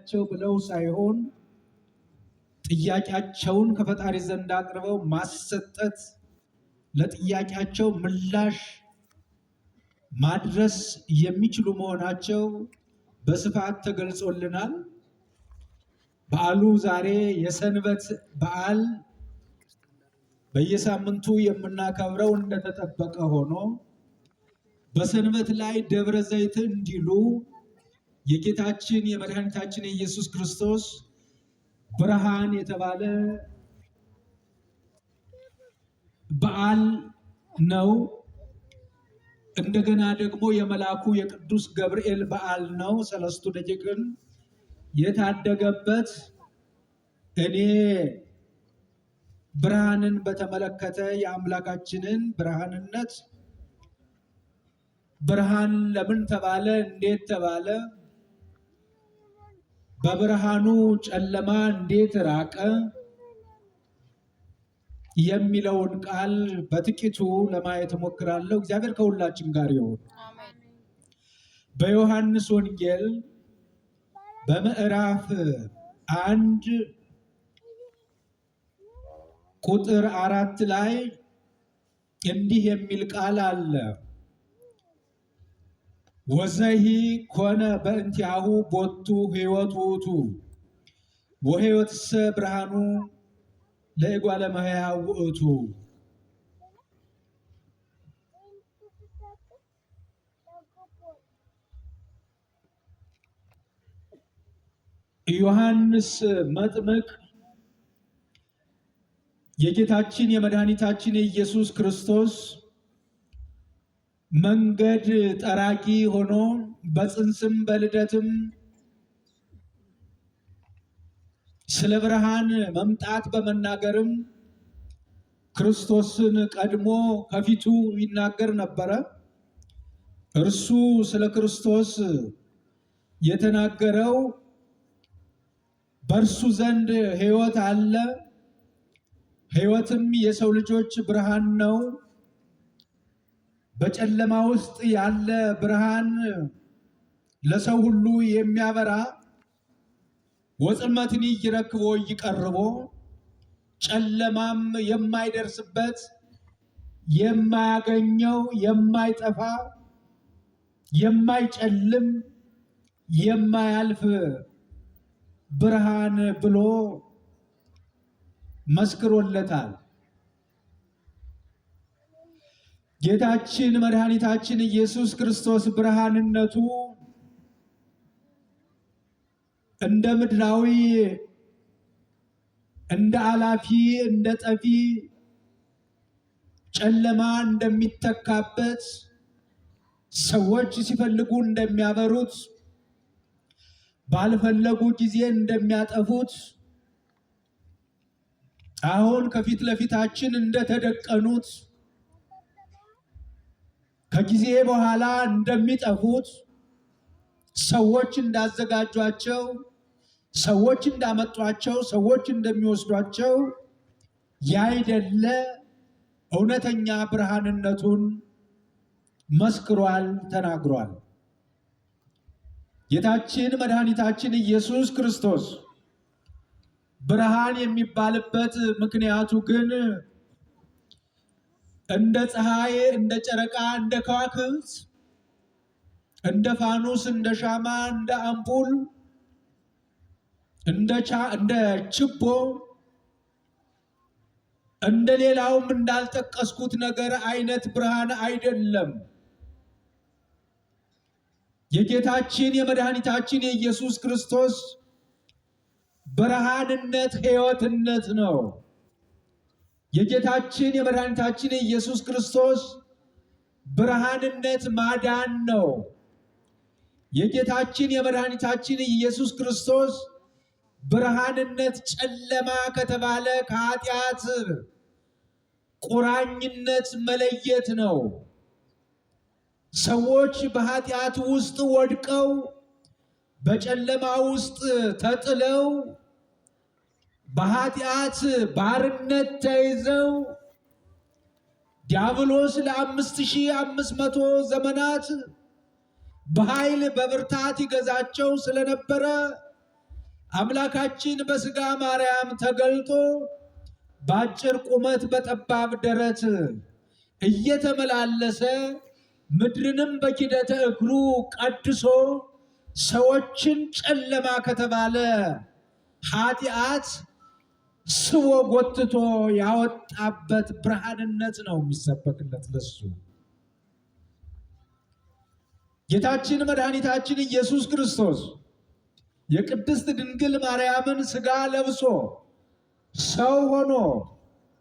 አላቸው ብለው ሳይሆን ጥያቄያቸውን ከፈጣሪ ዘንድ አቅርበው ማሰጠት፣ ለጥያቄያቸው ምላሽ ማድረስ የሚችሉ መሆናቸው በስፋት ተገልጾልናል። በዓሉ ዛሬ የሰንበት በዓል በየሳምንቱ የምናከብረው እንደተጠበቀ ሆኖ በሰንበት ላይ ደብረ ዘይት እንዲሉ የጌታችን የመድኃኒታችን የኢየሱስ ክርስቶስ ብርሃን የተባለ በዓል ነው። እንደገና ደግሞ የመልአኩ የቅዱስ ገብርኤል በዓል ነው። ሰለስቱ ደቂቅን የታደገበት። እኔ ብርሃንን በተመለከተ የአምላካችንን ብርሃንነት፣ ብርሃን ለምን ተባለ? እንዴት ተባለ? በብርሃኑ ጨለማ እንዴት ራቀ? የሚለውን ቃል በጥቂቱ ለማየት እሞክራለሁ። እግዚአብሔር ከሁላችን ጋር ይሁን። በዮሐንስ ወንጌል በምዕራፍ 1 ቁጥር 4 ላይ እንዲህ የሚል ቃል አለ። ወዘሂ ኮነ በእንቲአሁ ቦቱ ሕይወት ውእቱ ወሕይወትሰ ብርሃኑ ለእጓለ እመሕያው ውእቱ። ዮሐንስ መጥምቅ የጌታችን የመድኃኒታችን የኢየሱስ ክርስቶስ መንገድ ጠራጊ ሆኖ በጽንስም በልደትም ስለ ብርሃን መምጣት በመናገርም ክርስቶስን ቀድሞ ከፊቱ ይናገር ነበረ። እርሱ ስለ ክርስቶስ የተናገረው በእርሱ ዘንድ ሕይወት አለ፣ ሕይወትም የሰው ልጆች ብርሃን ነው። በጨለማ ውስጥ ያለ ብርሃን ለሰው ሁሉ የሚያበራ፣ ወጽልመትኒ ይረክቦ ይቀርቦ፣ ጨለማም የማይደርስበት፣ የማያገኘው፣ የማይጠፋ፣ የማይጨልም፣ የማያልፍ ብርሃን ብሎ መስክሮለታል። ጌታችን መድኃኒታችን ኢየሱስ ክርስቶስ ብርሃንነቱ እንደ ምድራዊ፣ እንደ አላፊ፣ እንደ ጠፊ፣ ጨለማ እንደሚተካበት፣ ሰዎች ሲፈልጉ እንደሚያበሩት፣ ባልፈለጉ ጊዜ እንደሚያጠፉት፣ አሁን ከፊት ለፊታችን እንደተደቀኑት ከጊዜ በኋላ እንደሚጠፉት፣ ሰዎች እንዳዘጋጇቸው፣ ሰዎች እንዳመጧቸው፣ ሰዎች እንደሚወስዷቸው ያይደለ እውነተኛ ብርሃንነቱን መስክሯል፣ ተናግሯል። ጌታችን መድኃኒታችን ኢየሱስ ክርስቶስ ብርሃን የሚባልበት ምክንያቱ ግን እንደ ፀሐይ፣ እንደ ጨረቃ፣ እንደ ከዋክብት፣ እንደ ፋኑስ፣ እንደ ሻማ፣ እንደ አምፑል፣ እንደ ችቦ፣ እንደ ሌላውም እንዳልጠቀስኩት ነገር አይነት ብርሃን አይደለም። የጌታችን የመድኃኒታችን የኢየሱስ ክርስቶስ ብርሃንነት ሕይወትነት ነው። የጌታችን የመድኃኒታችን የኢየሱስ ክርስቶስ ብርሃንነት ማዳን ነው። የጌታችን የመድኃኒታችን ኢየሱስ ክርስቶስ ብርሃንነት ጨለማ ከተባለ ከኃጢአት ቁራኝነት መለየት ነው። ሰዎች በኃጢአት ውስጥ ወድቀው፣ በጨለማ ውስጥ ተጥለው፣ በኃጢአት ባርነት ተይዘው ዲያብሎስ ለ5500 ዘመናት በኃይል በብርታት ይገዛቸው ስለነበረ አምላካችን በስጋ ማርያም ተገልጦ በአጭር ቁመት በጠባብ ደረት እየተመላለሰ ምድርንም በኪደተ እግሩ ቀድሶ ሰዎችን ጨለማ ከተባለ ኃጢአት ስቦ ጎትቶ ያወጣበት ብርሃንነት ነው የሚሰበክለት ለሱ። ጌታችን መድኃኒታችን ኢየሱስ ክርስቶስ የቅድስት ድንግል ማርያምን ሥጋ ለብሶ ሰው ሆኖ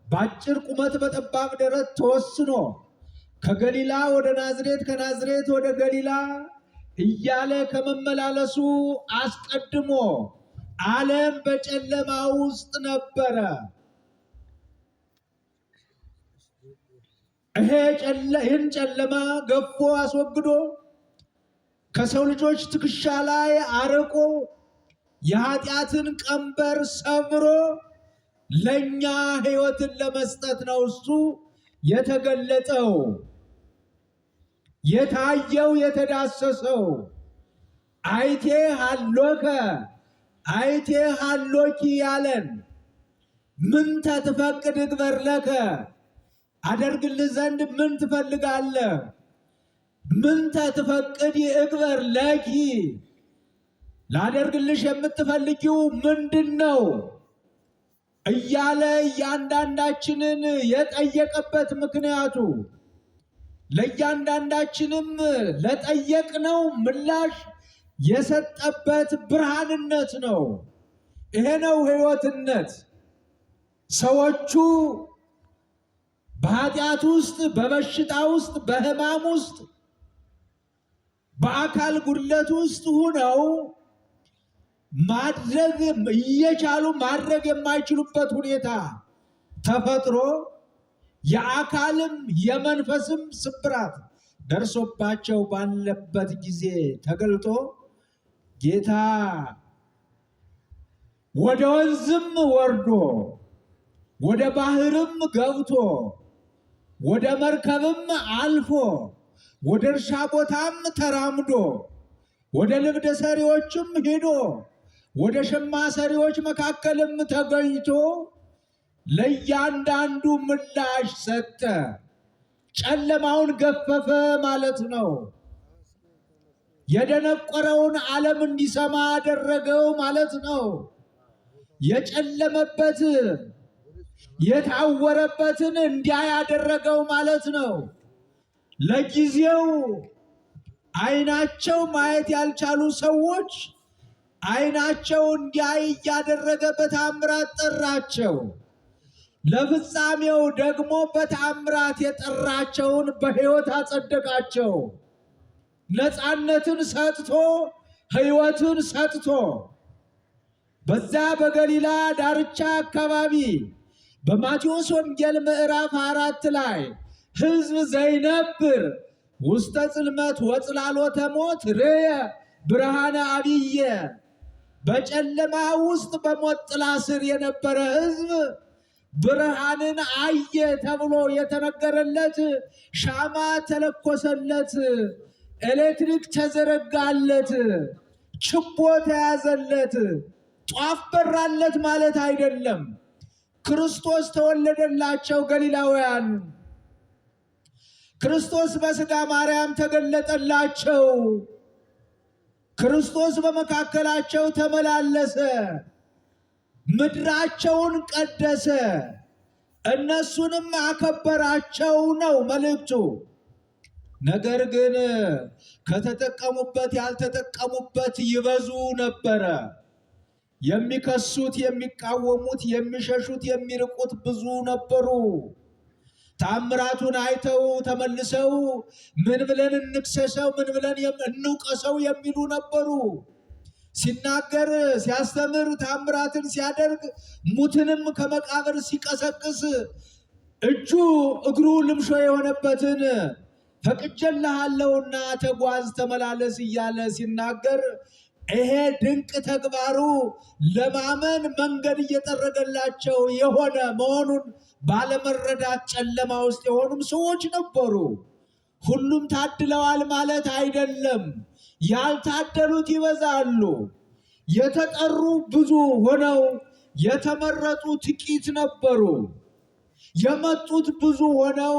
በአጭር ቁመት በጠባብ ደረት ተወስኖ ከገሊላ ወደ ናዝሬት ከናዝሬት ወደ ገሊላ እያለ ከመመላለሱ አስቀድሞ ዓለም በጨለማ ውስጥ ነበረ። ይህን ጨለማ ገፎ አስወግዶ ከሰው ልጆች ትከሻ ላይ አርቆ የኃጢአትን ቀንበር ሰብሮ ለኛ ሕይወትን ለመስጠት ነው እሱ የተገለጠው፣ የታየው፣ የተዳሰሰው። አይቴ ሃሎከ አይቴ ሃሎኪ ያለን ምንተ ትፈቅድ እግበር ለከ፣ አደርግልህ ዘንድ ምን ትፈልጋለህ? ምንተ ትፈቅድ እግበር ለኪ፣ ላደርግልሽ የምትፈልጊው ምንድን ነው እያለ እያንዳንዳችንን የጠየቀበት ምክንያቱ ለእያንዳንዳችንም ለጠየቅነው ምላሽ የሰጠበት ብርሃንነት ነው። ይሄ ነው ሕይወትነት። ሰዎቹ በኃጢአት ውስጥ፣ በበሽታ ውስጥ፣ በሕማም ውስጥ፣ በአካል ጉድለት ውስጥ ሁነው ማድረግ እየቻሉ ማድረግ የማይችሉበት ሁኔታ ተፈጥሮ የአካልም የመንፈስም ስብራት ደርሶባቸው ባለበት ጊዜ ተገልጦ ጌታ ወደ ወንዝም ወርዶ ወደ ባህርም ገብቶ ወደ መርከብም አልፎ ወደ እርሻ ቦታም ተራምዶ ወደ ልብደ ሰሪዎችም ሄዶ ወደ ሸማ ሰሪዎች መካከልም ተገኝቶ ለእያንዳንዱ ምላሽ ሰጠ። ጨለማውን ገፈፈ ማለት ነው። የደነቆረውን ዓለም እንዲሰማ አደረገው ማለት ነው። የጨለመበት የታወረበትን እንዲያይ አደረገው ማለት ነው። ለጊዜው ዓይናቸው ማየት ያልቻሉ ሰዎች ዓይናቸው እንዲያይ እያደረገ በታምራት ጠራቸው። ለፍጻሜው ደግሞ በታምራት የጠራቸውን በሕይወት አጸደቃቸው። ነፃነትን ሰጥቶ ሕይወትን ሰጥቶ በዛ በገሊላ ዳርቻ አካባቢ በማቴዎስ ወንጌል ምዕራፍ 4 ላይ ሕዝብ ዘይነብር ውስተ ጽልመት ወጽላሎተ ሞት ርየ ብርሃነ አብየ፣ በጨለማ ውስጥ በሞት ጥላ ስር የነበረ ሕዝብ ብርሃንን አየ ተብሎ የተነገረለት ሻማ ተለኮሰለት፣ ኤሌክትሪክ ተዘረጋለት፣ ችቦ ተያዘለት፣ ጧፍ በራለት ማለት አይደለም። ክርስቶስ ተወለደላቸው ገሊላውያን። ክርስቶስ በሥጋ ማርያም ተገለጠላቸው። ክርስቶስ በመካከላቸው ተመላለሰ። ምድራቸውን ቀደሰ፣ እነሱንም አከበራቸው ነው መልእክቱ። ነገር ግን ከተጠቀሙበት ያልተጠቀሙበት ይበዙ ነበረ። የሚከሱት፣ የሚቃወሙት፣ የሚሸሹት፣ የሚርቁት ብዙ ነበሩ። ታምራቱን አይተው ተመልሰው ምን ብለን እንክሰሰው፣ ምን ብለን እንውቀሰው የሚሉ ነበሩ። ሲናገር፣ ሲያስተምር፣ ታምራትን ሲያደርግ፣ ሙትንም ከመቃብር ሲቀሰቅስ፣ እጁ እግሩ ልምሾ የሆነበትን ፈቅጄልሃለሁና ተጓዝ ተመላለስ እያለ ሲናገር ይሄ ድንቅ ተግባሩ ለማመን መንገድ እየጠረገላቸው የሆነ መሆኑን ባለመረዳት ጨለማ ውስጥ የሆኑም ሰዎች ነበሩ። ሁሉም ታድለዋል ማለት አይደለም። ያልታደሉት ይበዛሉ። የተጠሩ ብዙ ሆነው የተመረጡ ጥቂት ነበሩ። የመጡት ብዙ ሆነው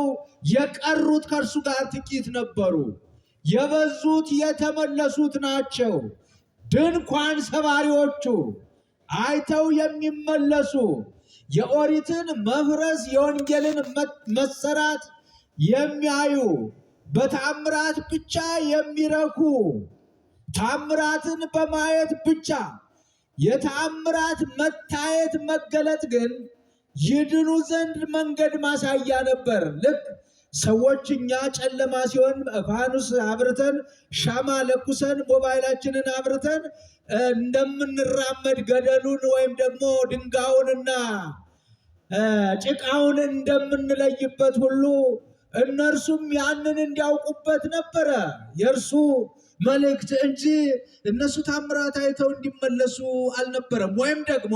የቀሩት ከእርሱ ጋር ጥቂት ነበሩ። የበዙት የተመለሱት ናቸው። ድንኳን ሰባሪዎቹ አይተው የሚመለሱ፣ የኦሪትን መፍረስ የወንጌልን መሰራት የሚያዩ፣ በታምራት ብቻ የሚረኩ፣ ታምራትን በማየት ብቻ፣ የተአምራት መታየት መገለጥ ግን ይድኑ ዘንድ መንገድ ማሳያ ነበር። ልክ ሰዎች እኛ ጨለማ ሲሆን ፋኑስ አብርተን፣ ሻማ ለኩሰን፣ ሞባይላችንን አብርተን እንደምንራመድ፣ ገደሉን ወይም ደግሞ ድንጋዩንና ጭቃውን እንደምንለይበት ሁሉ እነርሱም ያንን እንዲያውቁበት ነበረ የእርሱ መልእክት እንጂ እነሱ ታምራት አይተው እንዲመለሱ አልነበረም። ወይም ደግሞ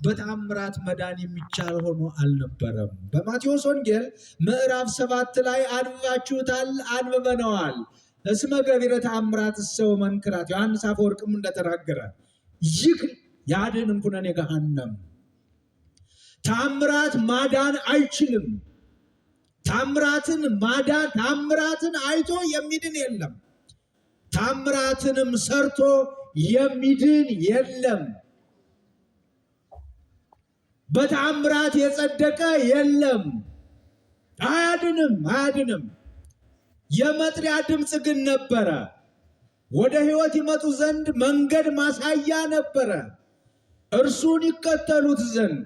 በታምራት መዳን የሚቻል ሆኖ አልነበረም። በማቴዎስ ወንጌል ምዕራፍ 7 ላይ አንብባችሁታል፣ አንብበነዋል። እስመ ገቢረ ተአምራት እሰው መንክራት፣ ዮሐንስ አፈወርቅም እንደተናገረ ይህ ያድን እንኩነኔ ገሃነም። ታምራት ማዳን አይችልም። ታምራትን ማዳን ታምራትን አይቶ የሚድን የለም። ታምራትንም ሰርቶ የሚድን የለም። በታምራት የጸደቀ የለም። አያድንም፣ አያድንም። የመጥሪያ ድምፅ ግን ነበረ። ወደ ሕይወት ይመጡ ዘንድ መንገድ ማሳያ ነበረ። እርሱን ይከተሉት ዘንድ፣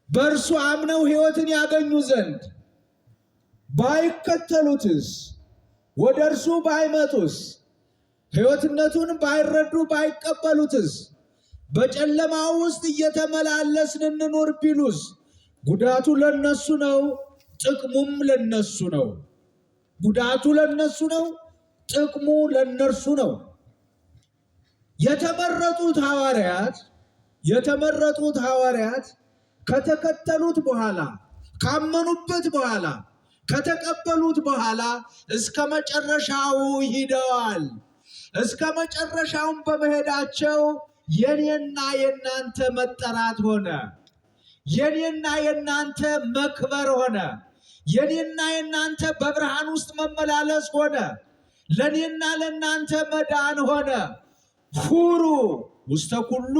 በእርሱ አምነው ሕይወትን ያገኙ ዘንድ። ባይከተሉትስ፣ ወደ እርሱ ባይመጡስ፣ ሕይወትነቱን ባይረዱ ባይቀበሉትስ፣ በጨለማ ውስጥ እየተመላለስን እንኑር ቢሉስ፣ ጉዳቱ ለነሱ ነው፣ ጥቅሙም ለነሱ ነው። ጉዳቱ ለነሱ ነው፣ ጥቅሙ ለነርሱ ነው። የተመረጡት ሐዋርያት ከተከተሉት በኋላ፣ ካመኑበት በኋላ፣ ከተቀበሉት በኋላ እስከ መጨረሻው ሂደዋል። እስከ መጨረሻውም በመሄዳቸው የኔና የናንተ መጠራት ሆነ። የኔና የናንተ መክበር ሆነ። የኔና የናንተ በብርሃን ውስጥ መመላለስ ሆነ። ለኔና ለናንተ መዳን ሆነ። ሁሩ ውስተ ኩሉ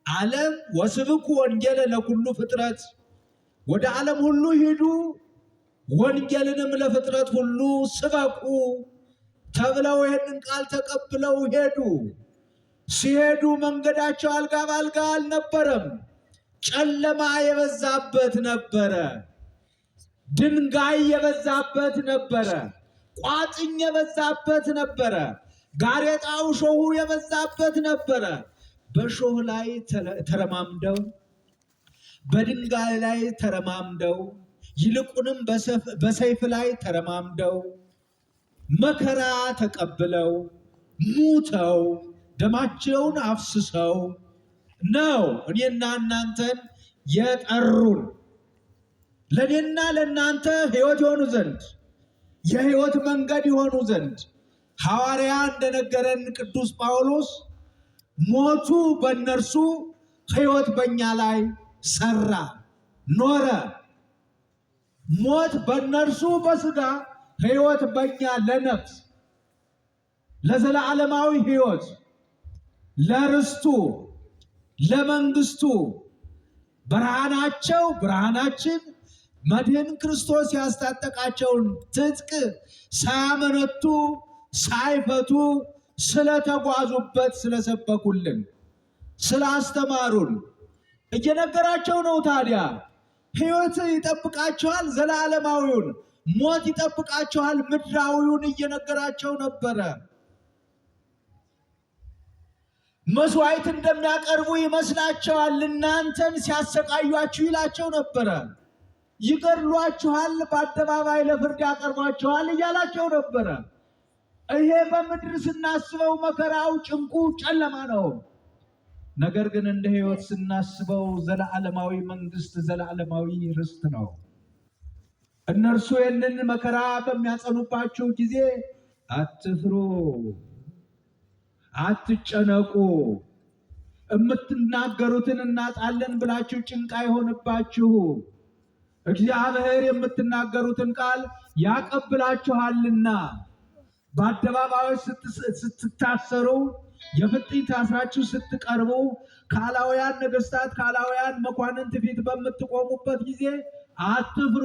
ዓለም ወስብኩ ወንጌለ ለኩሉ ፍጥረት፣ ወደ ዓለም ሁሉ ሂዱ፣ ወንጌልንም ለፍጥረት ሁሉ ስበኩ ተብለው ይህንን ቃል ተቀብለው ሄዱ። ሲሄዱ መንገዳቸው አልጋ ባልጋ አልነበረም። ጨለማ የበዛበት ነበረ። ድንጋይ የበዛበት ነበረ። ቋጥኝ የበዛበት ነበረ። ጋሬጣው ሾሁ የበዛበት ነበረ። በሾህ ላይ ተረማምደው፣ በድንጋይ ላይ ተረማምደው፣ ይልቁንም በሰይፍ ላይ ተረማምደው፣ መከራ ተቀብለው፣ ሙተው፣ ደማቸውን አፍስሰው ነው እኔና እናንተን የጠሩን። ለእኔና ለእናንተ ሕይወት የሆኑ ዘንድ፣ የሕይወት መንገድ የሆኑ ዘንድ ሐዋርያ እንደነገረን ቅዱስ ጳውሎስ ሞቱ በእነርሱ ሕይወት በእኛ ላይ ሰራ ኖረ። ሞት በእነርሱ በስጋ፣ ሕይወት በእኛ ለነፍስ፣ ለዘላለማዊ ሕይወት፣ ለርስቱ፣ ለመንግስቱ። ብርሃናቸው ብርሃናችን መድህን ክርስቶስ ያስታጠቃቸውን ትጥቅ ሳያመነቱ ሳይፈቱ ስለተጓዙበት፣ ስለሰበኩልን፣ ስላስተማሩን እየነገራቸው ነው። ታዲያ ሕይወት ይጠብቃቸዋል ዘላለማዊውን፣ ሞት ይጠብቃቸዋል ምድራዊውን እየነገራቸው ነበረ። መስዋዕት እንደሚያቀርቡ ይመስላቸዋል እናንተን ሲያሰቃዩአችሁ ይላቸው ነበረ። ይገድሏችኋል፣ በአደባባይ ለፍርድ ያቀርቧችኋል እያላቸው ነበረ። ይሄ በምድር ስናስበው መከራው፣ ጭንቁ፣ ጨለማ ነው። ነገር ግን እንደ ሕይወት ስናስበው ዘለዓለማዊ መንግስት፣ ዘለዓለማዊ ርስት ነው። እነርሱ ይህንን መከራ በሚያጸኑባችሁ ጊዜ አትፍሩ፣ አትጨነቁ። የምትናገሩትን እናጣለን ብላችሁ ጭንቅ አይሆንባችሁ። እግዚአብሔር የምትናገሩትን ቃል ያቀብላችኋልና። በአደባባዮች ስትታሰሩ፣ የፍጥኝ ታስራችሁ ስትቀርቡ፣ ካላውያን ነገስታት፣ ካላውያን መኳንንት ፊት በምትቆሙበት ጊዜ አትፍሩ።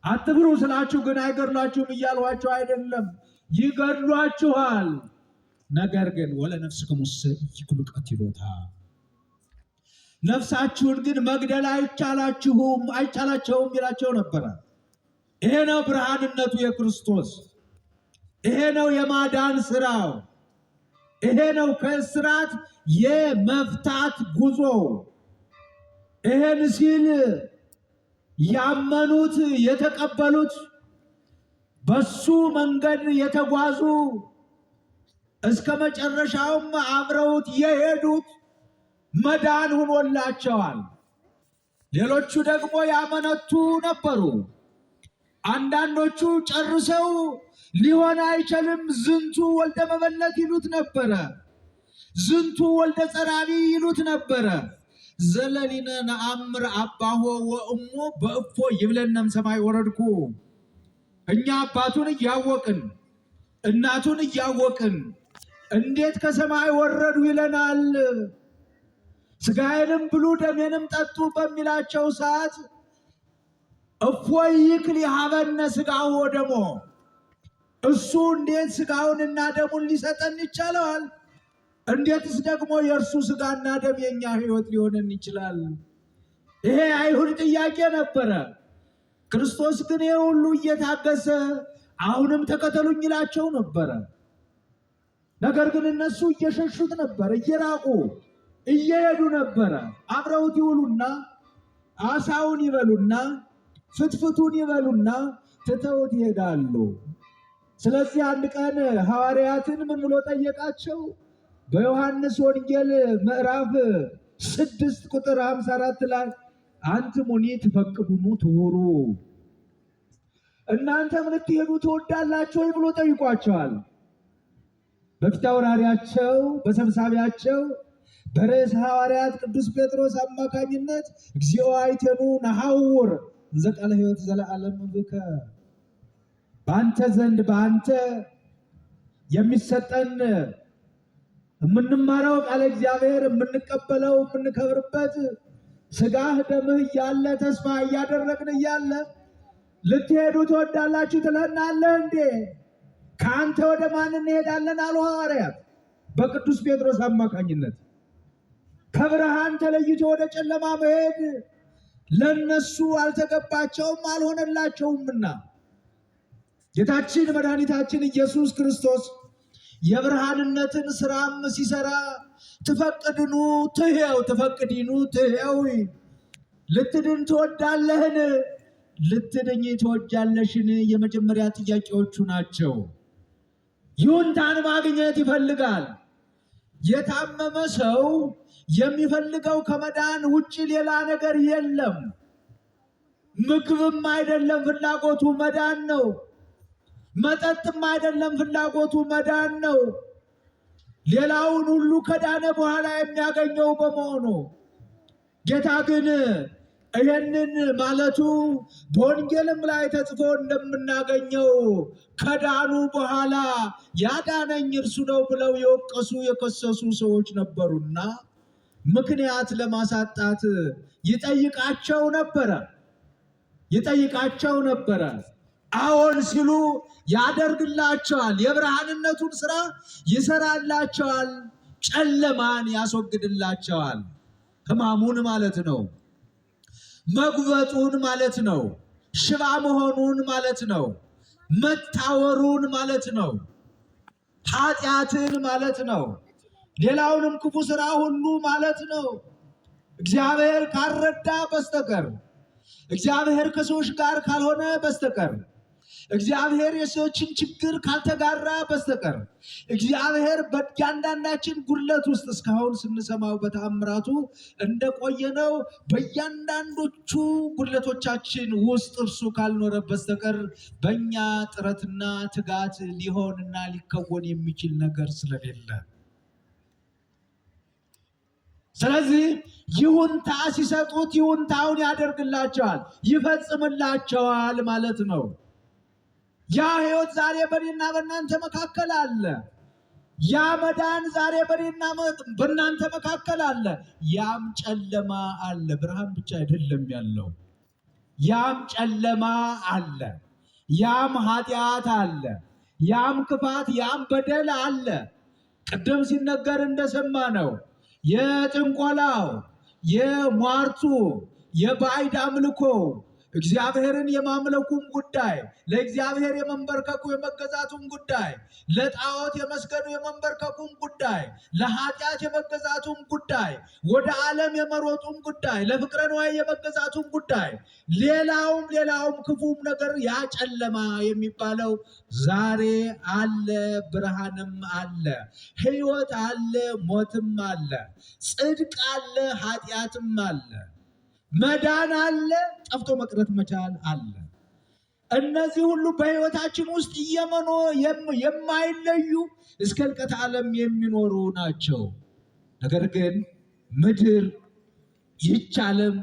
አትፍሩ ስላችሁ ግን አይገድሏችሁም እያልኋችሁ አይደለም፣ ይገድሏችኋል። ነገር ግን ወለነፍስክሙሰ ኢይክሉ ቀቲሎታ፣ ነፍሳችሁን ግን መግደል አይቻላችሁም፣ አይቻላቸውም ይላቸው ነበረ። ይሄ ነው ብርሃንነቱ የክርስቶስ። ይሄ ነው የማዳን ስራው። ይሄ ነው ከእስራት የመፍታት ጉዞ። ይሄን ሲል ያመኑት የተቀበሉት በሱ መንገድ የተጓዙ እስከ መጨረሻውም አብረውት የሄዱት መዳን ሆኖላቸዋል። ሌሎቹ ደግሞ ያመነቱ ነበሩ። አንዳንዶቹ ጨርሰው ሊሆን አይችልም ዝንቱ ወልደ መበለት ይሉት ነበረ። ዝንቱ ወልደ ጸራቢ ይሉት ነበረ። ዘለሊነ ነአምር አባሆ ወእሞ በእፎ ይብለነም ሰማይ ወረድኩ። እኛ አባቱን እያወቅን እናቱን እያወቅን እንዴት ከሰማይ ወረዱ ይለናል። ስጋዬንም ብሉ ደሜንም ጠጡ በሚላቸው ሰዓት እፎይ ይክል ይሃበነ ስጋሁ ወደሞ፣ እሱ እንዴት ስጋውንና ደሙን ሊሰጠን ይቻለዋል? እንዴትስ ደግሞ የእርሱ ስጋና ደም የኛ ሕይወት ሊሆነን ይችላል? ይሄ አይሁድ ጥያቄ ነበረ። ክርስቶስ ግን ይሄ ሁሉ እየታገሰ አሁንም ተከተሉኝ ይላቸው ነበረ። ነገር ግን እነሱ እየሸሹት ነበር፣ እየራቁ እየሄዱ ነበረ። አብረውት ይውሉና አሳውን ይበሉና ፍትፍቱን ይበሉና ትተውት ይሄዳሉ። ስለዚህ አንድ ቀን ሐዋርያትን ምን ብሎ ጠየቃቸው? በዮሐንስ ወንጌል ምዕራፍ 6 ቁጥር 54 ላይ አንትሙኒ ትፈቅዱኑ ትሁሩ፣ እናንተም ልትሄዱ ትወዳላችሁ ወይ ብሎ ጠይቋቸዋል። በፊት አውራሪያቸው በሰብሳቢያቸው በርዕሰ ሐዋርያት ቅዱስ ጴጥሮስ አማካኝነት እግዚኦ አይቴኑ ነሐውር እንዘ ቃለ ሕይወት ዘለዓለም ብከ፣ በአንተ ዘንድ በአንተ የሚሰጠን የምንማረው ቃለ እግዚአብሔር የምንቀበለው የምንከብርበት ስጋህ ደምህ እያለ ተስፋ እያደረግን እያለ ልትሄዱ ትወዳላችሁ ትለናለህ እንዴ? ከአንተ ወደ ማን እንሄዳለን አሉ ሐዋርያት በቅዱስ ጴጥሮስ አማካኝነት። ከብርሃን ተለይቶ ወደ ጨለማ መሄድ ለነሱ አልተገባቸውም፣ አልሆነላቸውምና ጌታችን መድኃኒታችን ኢየሱስ ክርስቶስ የብርሃንነትን ስራም ሲሰራ ትፈቅድኑ ትሄው ትፈቅዲኑ ትሄው፣ ልትድን ትወዳለህን? ልትድኝ ትወጃለሽን? የመጀመሪያ ጥያቄዎቹ ናቸው። ይሁንታን ማግኘት ይፈልጋል። የታመመ ሰው የሚፈልገው ከመዳን ውጭ ሌላ ነገር የለም። ምግብም አይደለም ፍላጎቱ መዳን ነው። መጠጥም አይደለም ፍላጎቱ መዳን ነው። ሌላውን ሁሉ ከዳነ በኋላ የሚያገኘው በመሆኑ ጌታ ግን ይህንን ማለቱ በወንጌልም ላይ ተጽፎ እንደምናገኘው ከዳኑ በኋላ ያዳነኝ እርሱ ነው ብለው የወቀሱ የከሰሱ ሰዎች ነበሩና ምክንያት ለማሳጣት ይጠይቃቸው ነበረ ይጠይቃቸው ነበረ። አዎን ሲሉ ያደርግላቸዋል። የብርሃንነቱን ስራ ይሰራላቸዋል። ጨለማን ያስወግድላቸዋል። ሕማሙን ማለት ነው። መጉበጡን ማለት ነው። ሽባ መሆኑን ማለት ነው። መታወሩን ማለት ነው። ኃጢአትን ማለት ነው። ሌላውንም ክፉ ስራ ሁሉ ማለት ነው። እግዚአብሔር ካልረዳ በስተቀር፣ እግዚአብሔር ከሰዎች ጋር ካልሆነ በስተቀር፣ እግዚአብሔር የሰዎችን ችግር ካልተጋራ በስተቀር፣ እግዚአብሔር በእያንዳንዳችን ጉድለት ውስጥ እስካሁን ስንሰማው በተአምራቱ እንደቆየነው በእያንዳንዶቹ ጉድለቶቻችን ውስጥ እርሱ ካልኖረ በስተቀር በእኛ ጥረትና ትጋት ሊሆንና ሊከወን የሚችል ነገር ስለሌለ ስለዚህ ይሁንታ ሲሰጡት ይሁንታውን ያደርግላቸዋል፣ ይፈጽምላቸዋል ማለት ነው። ያ ሕይወት ዛሬ በእኔና በእናንተ መካከል አለ። ያ መዳን ዛሬ በእኔና በእናንተ መካከል አለ። ያም ጨለማ አለ። ብርሃን ብቻ አይደለም ያለው፣ ያም ጨለማ አለ። ያም ኃጢአት አለ። ያም ክፋት፣ ያም በደል አለ። ቅድም ሲነገር እንደሰማ ነው የጥንቆላው፣ የሟርቱ፣ የባዕድ አምልኮ እግዚአብሔርን የማምለኩም ጉዳይ፣ ለእግዚአብሔር የመንበርከኩ የመገዛቱም ጉዳይ፣ ለጣዖት የመስገዱ የመንበርከኩም ጉዳይ፣ ለኃጢአት የመገዛቱም ጉዳይ፣ ወደ ዓለም የመሮጡም ጉዳይ፣ ለፍቅረ ንዋይ የመገዛቱም ጉዳይ፣ ሌላውም ሌላውም ክፉም ነገር ያ ጨለማ የሚባለው ዛሬ አለ፣ ብርሃንም አለ፣ ሕይወት አለ፣ ሞትም አለ፣ ጽድቅ አለ፣ ኃጢአትም አለ። መዳን አለ፣ ጠፍቶ መቅረት መቻል አለ። እነዚህ ሁሉ በሕይወታችን ውስጥ እየመኖ የማይለዩ እስከ ኅልቀተ ዓለም የሚኖሩ ናቸው። ነገር ግን ምድር ይህች ዓለም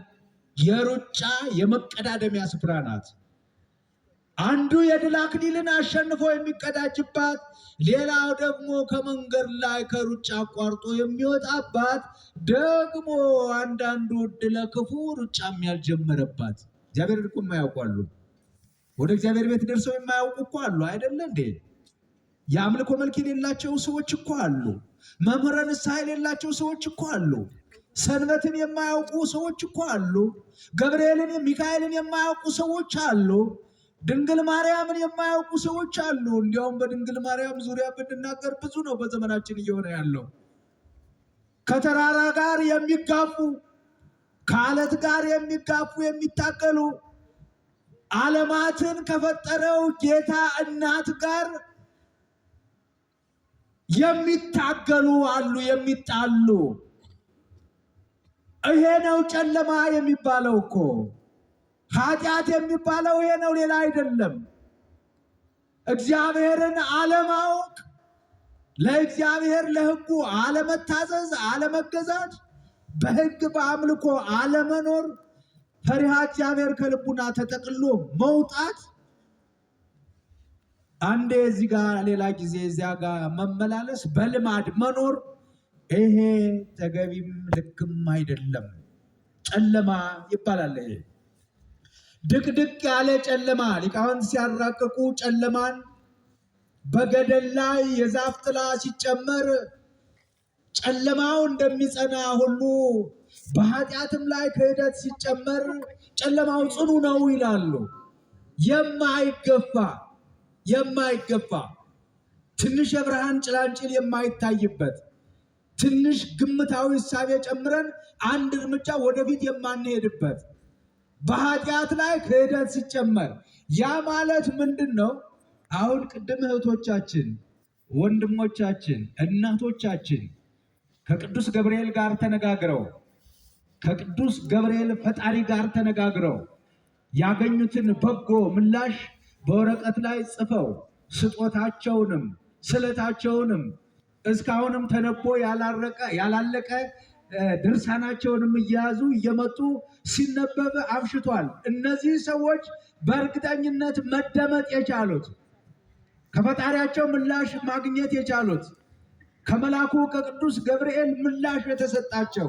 የሩጫ የመቀዳደሚያ ስፍራ ናት። አንዱ የድል አክሊልን አሸንፎ የሚቀዳጅባት፣ ሌላው ደግሞ ከመንገድ ላይ ከሩጫ አቋርጦ የሚወጣባት፣ ደግሞ አንዳንዱ ዕድለ ክፉ ሩጫም ያልጀመረባት። እግዚአብሔር እኮ የማያውቁ አሉ። ወደ እግዚአብሔር ቤት ደርሰው የማያውቁ እኮ አሉ። አይደለ እንዴ? የአምልኮ መልክ የሌላቸው ሰዎች እኮ አሉ። መምህረ ንስሐ የሌላቸው ሰዎች እኮ አሉ። ሰንበትን የማያውቁ ሰዎች እኮ አሉ። ገብርኤልን ሚካኤልን የማያውቁ ሰዎች አሉ። ድንግል ማርያምን የማያውቁ ሰዎች አሉ። እንዲያውም በድንግል ማርያም ዙሪያ ብንናገር ብዙ ነው በዘመናችን እየሆነ ያለው። ከተራራ ጋር የሚጋፉ፣ ከአለት ጋር የሚጋፉ የሚታገሉ፣ ዓለማትን ከፈጠረው ጌታ እናት ጋር የሚታገሉ አሉ፣ የሚጣሉ። ይሄ ነው ጨለማ የሚባለው እኮ። ኃጢአት የሚባለው ይሄ ነው፣ ሌላ አይደለም። እግዚአብሔርን አለማወቅ፣ ለእግዚአብሔር ለሕጉ አለመታዘዝ፣ አለመገዛት፣ በሕግ በአምልኮ አለመኖር፣ ፈሪሃ እግዚአብሔር ከልቡና ተጠቅሎ መውጣት፣ አንዴ እዚህ ጋር ሌላ ጊዜ እዚያ ጋር መመላለስ፣ በልማድ መኖር፣ ይሄ ተገቢም ልክም አይደለም። ጨለማ ይባላል ይሄ። ድቅድቅ ያለ ጨለማ ሊቃውንት ሲያራቅቁ ጨለማን በገደል ላይ የዛፍ ጥላ ሲጨመር ጨለማው እንደሚጸና ሁሉ በኃጢአትም ላይ ክህደት ሲጨመር ጨለማው ጽኑ ነው ይላሉ። የማይገፋ የማይገፋ ትንሽ የብርሃን ጭላንጭል የማይታይበት፣ ትንሽ ግምታዊ እሳቤ ጨምረን አንድ እርምጃ ወደፊት የማንሄድበት በኃጢአት ላይ ክህደት ሲጨመር፣ ያ ማለት ምንድን ነው? አሁን ቅድም እህቶቻችን፣ ወንድሞቻችን፣ እናቶቻችን ከቅዱስ ገብርኤል ጋር ተነጋግረው፣ ከቅዱስ ገብርኤል ፈጣሪ ጋር ተነጋግረው ያገኙትን በጎ ምላሽ በወረቀት ላይ ጽፈው ስጦታቸውንም ስለታቸውንም እስካሁንም ተነቦ ያላለቀ ድርሳናቸውንም እየያዙ እየመጡ ሲነበብ አምሽቷል። እነዚህ ሰዎች በእርግጠኝነት መደመጥ የቻሉት፣ ከፈጣሪያቸው ምላሽ ማግኘት የቻሉት፣ ከመላኩ ከቅዱስ ገብርኤል ምላሽ የተሰጣቸው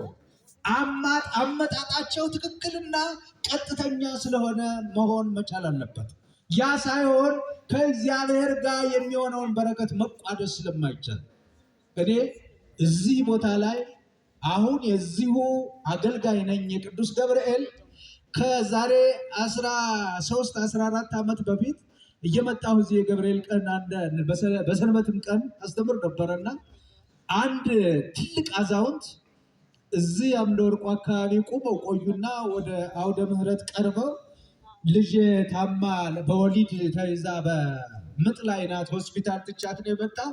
አመጣጣቸው ትክክልና ቀጥተኛ ስለሆነ መሆን መቻል አለበት። ያ ሳይሆን ከእግዚአብሔር ጋር የሚሆነውን በረከት መቋደስ ስለማይቻል እኔ እዚህ ቦታ ላይ አሁን የዚሁ አገልጋይ ነኝ። የቅዱስ ገብርኤል ከዛሬ 13 14 ዓመት በፊት እየመጣሁ እዚህ የገብርኤል ቀን በሰንበትም ቀን አስተምር ነበረና አንድ ትልቅ አዛውንት እዚህ አምደ ወርቁ አካባቢ ቁመው ቆዩና ወደ አውደ ምሕረት ቀርበው ልጄ ታማ በወሊድ ተይዛ በምጥ ላይ ናት፣ ሆስፒታል ትቻት ነው የመጣው፣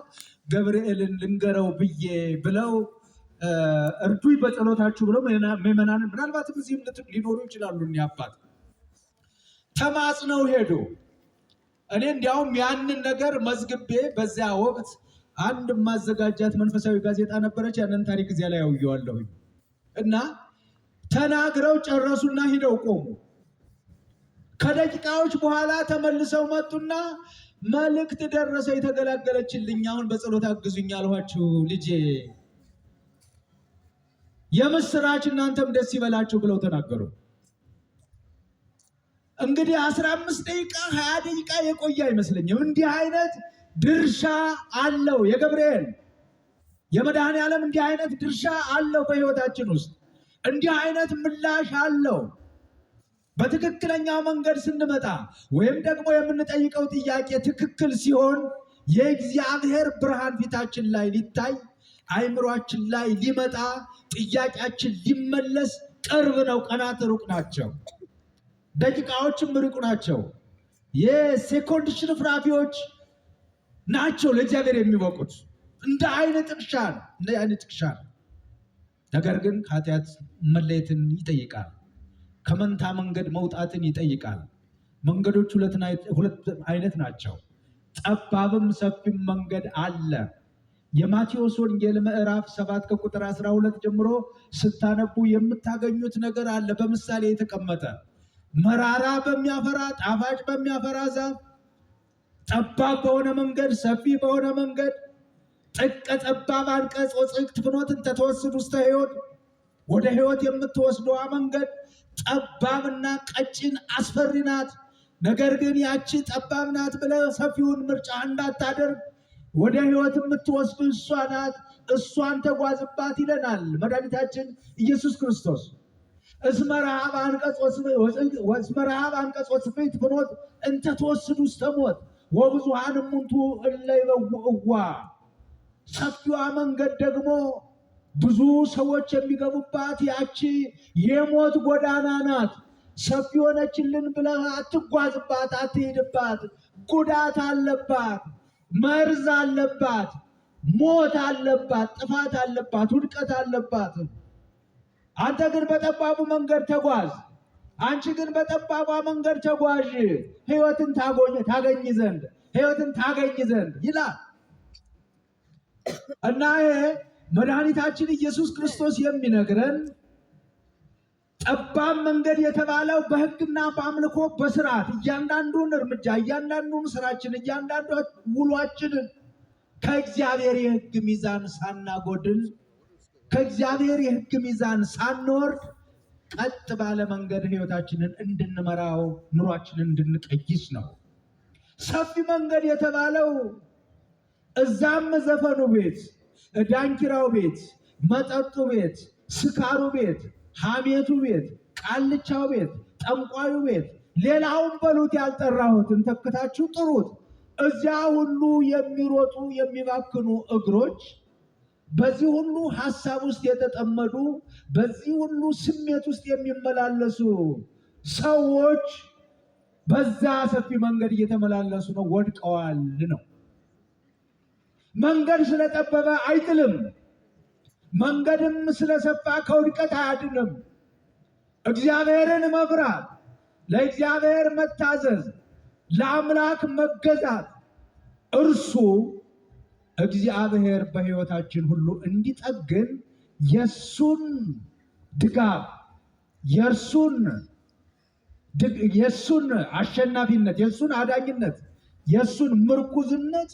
ገብርኤልን ልንገረው ብዬ ብለው እርዱኝ በጸሎታችሁ ብለው ምዕመናንን ምናልባትም እዚህም ሊኖሩ ይችላሉ። እኒህ አባት ተማጽነው ሄዱ። እኔ እንዲያውም ያንን ነገር መዝግቤ በዚያ ወቅት አንድ ማዘጋጃት መንፈሳዊ ጋዜጣ ነበረች። ያንን ታሪክ እዚያ ላይ አውየዋለሁኝ። እና ተናግረው ጨረሱና ሂደው ቆሙ። ከደቂቃዎች በኋላ ተመልሰው መጡና መልእክት ደረሰ፣ የተገላገለችልኝ፣ አሁን በጸሎት አግዙኝ አልኋችሁ ልጄ፣ የምስራች እናንተም ደስ ይበላችሁ ብለው ተናገሩ። እንግዲህ 15 ደቂቃ 20 ደቂቃ የቆየ አይመስለኝም። እንዲህ አይነት ድርሻ አለው የገብርኤል የመድኃኔ ዓለም እንዲህ አይነት ድርሻ አለው በሕይወታችን ውስጥ እንዲህ አይነት ምላሽ አለው። በትክክለኛው መንገድ ስንመጣ ወይም ደግሞ የምንጠይቀው ጥያቄ ትክክል ሲሆን የእግዚአብሔር ብርሃን ፊታችን ላይ ሊታይ፣ አይምሯችን ላይ ሊመጣ፣ ጥያቄያችን ሊመለስ ቅርብ ነው። ቀናት ሩቅ ናቸው። ደቂቃዎችም ሩቅ ናቸው። የሴኮንድ ሽርፍራፊዎች ናቸው ለእግዚአብሔር የሚበቁት። እንደ አይነ ጥቅሻ ነው፣ እንደ አይነ ጥቅሻ ነው። ነገር ግን ከኃጢአት መለየትን ይጠይቃል። ከመንታ መንገድ መውጣትን ይጠይቃል። መንገዶች ሁለት አይነት ናቸው። ጠባብም ሰፊም መንገድ አለ። የማቴዎስ ወንጌል ምዕራፍ 7 ከቁጥር 12 ጀምሮ ስታነቡ የምታገኙት ነገር አለ። በምሳሌ የተቀመጠ መራራ በሚያፈራ ጣፋጭ በሚያፈራ ዛፍ፣ ጠባብ በሆነ መንገድ፣ ሰፊ በሆነ መንገድ፣ ጥቀ ጠባብ አንቀጽ ወጽሕቅት ፍኖት እንተ ተወስድ ውስተ ሕይወት፣ ወደ ሕይወት የምትወስደዋ መንገድ ጠባብና ቀጭን አስፈሪ ናት። ነገር ግን ያቺ ጠባብ ናት ብለህ ሰፊውን ምርጫ እንዳታደርግ ወደ ሕይወት የምትወስድ እሷ ናት፣ እሷን ተጓዝባት ይለናል መድኃኒታችን ኢየሱስ ክርስቶስ። እስመ ረሃብ አንቀጽ ወጽሕቅት ፍኖት እንተ ተወስድ ውስተ ሞት ወብዙኃን እሙንቱ እለ ይበውዕዋ። ሰፊዋ መንገድ ደግሞ ብዙ ሰዎች የሚገቡባት ያቺ የሞት ጎዳና ናት። ሰፊ ሆነችልን ብለህ አትጓዝባት፣ አትሄድባት። ጉዳት አለባት፣ መርዝ አለባት፣ ሞት አለባት፣ ጥፋት አለባት፣ ውድቀት አለባት። አንተ ግን በጠባቡ መንገድ ተጓዝ። አንቺ ግን በጠባቧ መንገድ ተጓዥ፣ ሕይወትን ታገኝ ዘንድ ሕይወትን ታገኝ ዘንድ ይላል። እና ይሄ መድኃኒታችን ኢየሱስ ክርስቶስ የሚነግረን ጠባብ መንገድ የተባለው በሕግና በአምልኮ በስርዓት እያንዳንዱን እርምጃ፣ እያንዳንዱን ስራችን፣ እያንዳንዱ ውሏችንን ከእግዚአብሔር የሕግ ሚዛን ሳናጎድል፣ ከእግዚአብሔር የሕግ ሚዛን ሳንወርድ ቀጥ ባለ መንገድ ሕይወታችንን እንድንመራው ኑሯችንን እንድንቀይስ ነው። ሰፊ መንገድ የተባለው እዛም ዘፈኑ ቤት፣ ዳንኪራው ቤት፣ መጠጡ ቤት፣ ስካሩ ቤት፣ ሐሜቱ ቤት፣ ቃልቻው ቤት፣ ጠንቋዩ ቤት፣ ሌላውን በሉት ያልጠራሁትን ተክታችሁ ጥሩት። እዚያ ሁሉ የሚሮጡ የሚባክኑ እግሮች፣ በዚህ ሁሉ ሐሳብ ውስጥ የተጠመዱ፣ በዚህ ሁሉ ስሜት ውስጥ የሚመላለሱ ሰዎች በዛ ሰፊ መንገድ እየተመላለሱ ነው፣ ወድቀዋል ነው። መንገድ ስለጠበበ አይጥልም። መንገድም ስለሰፋ ከውድቀት አያድንም። እግዚአብሔርን መፍራት፣ ለእግዚአብሔር መታዘዝ፣ ለአምላክ መገዛት እርሱ እግዚአብሔር በሕይወታችን ሁሉ እንዲጠግን የሱን ድጋፍ፣ የሱን አሸናፊነት፣ የሱን አዳኝነት፣ የሱን ምርኩዝነት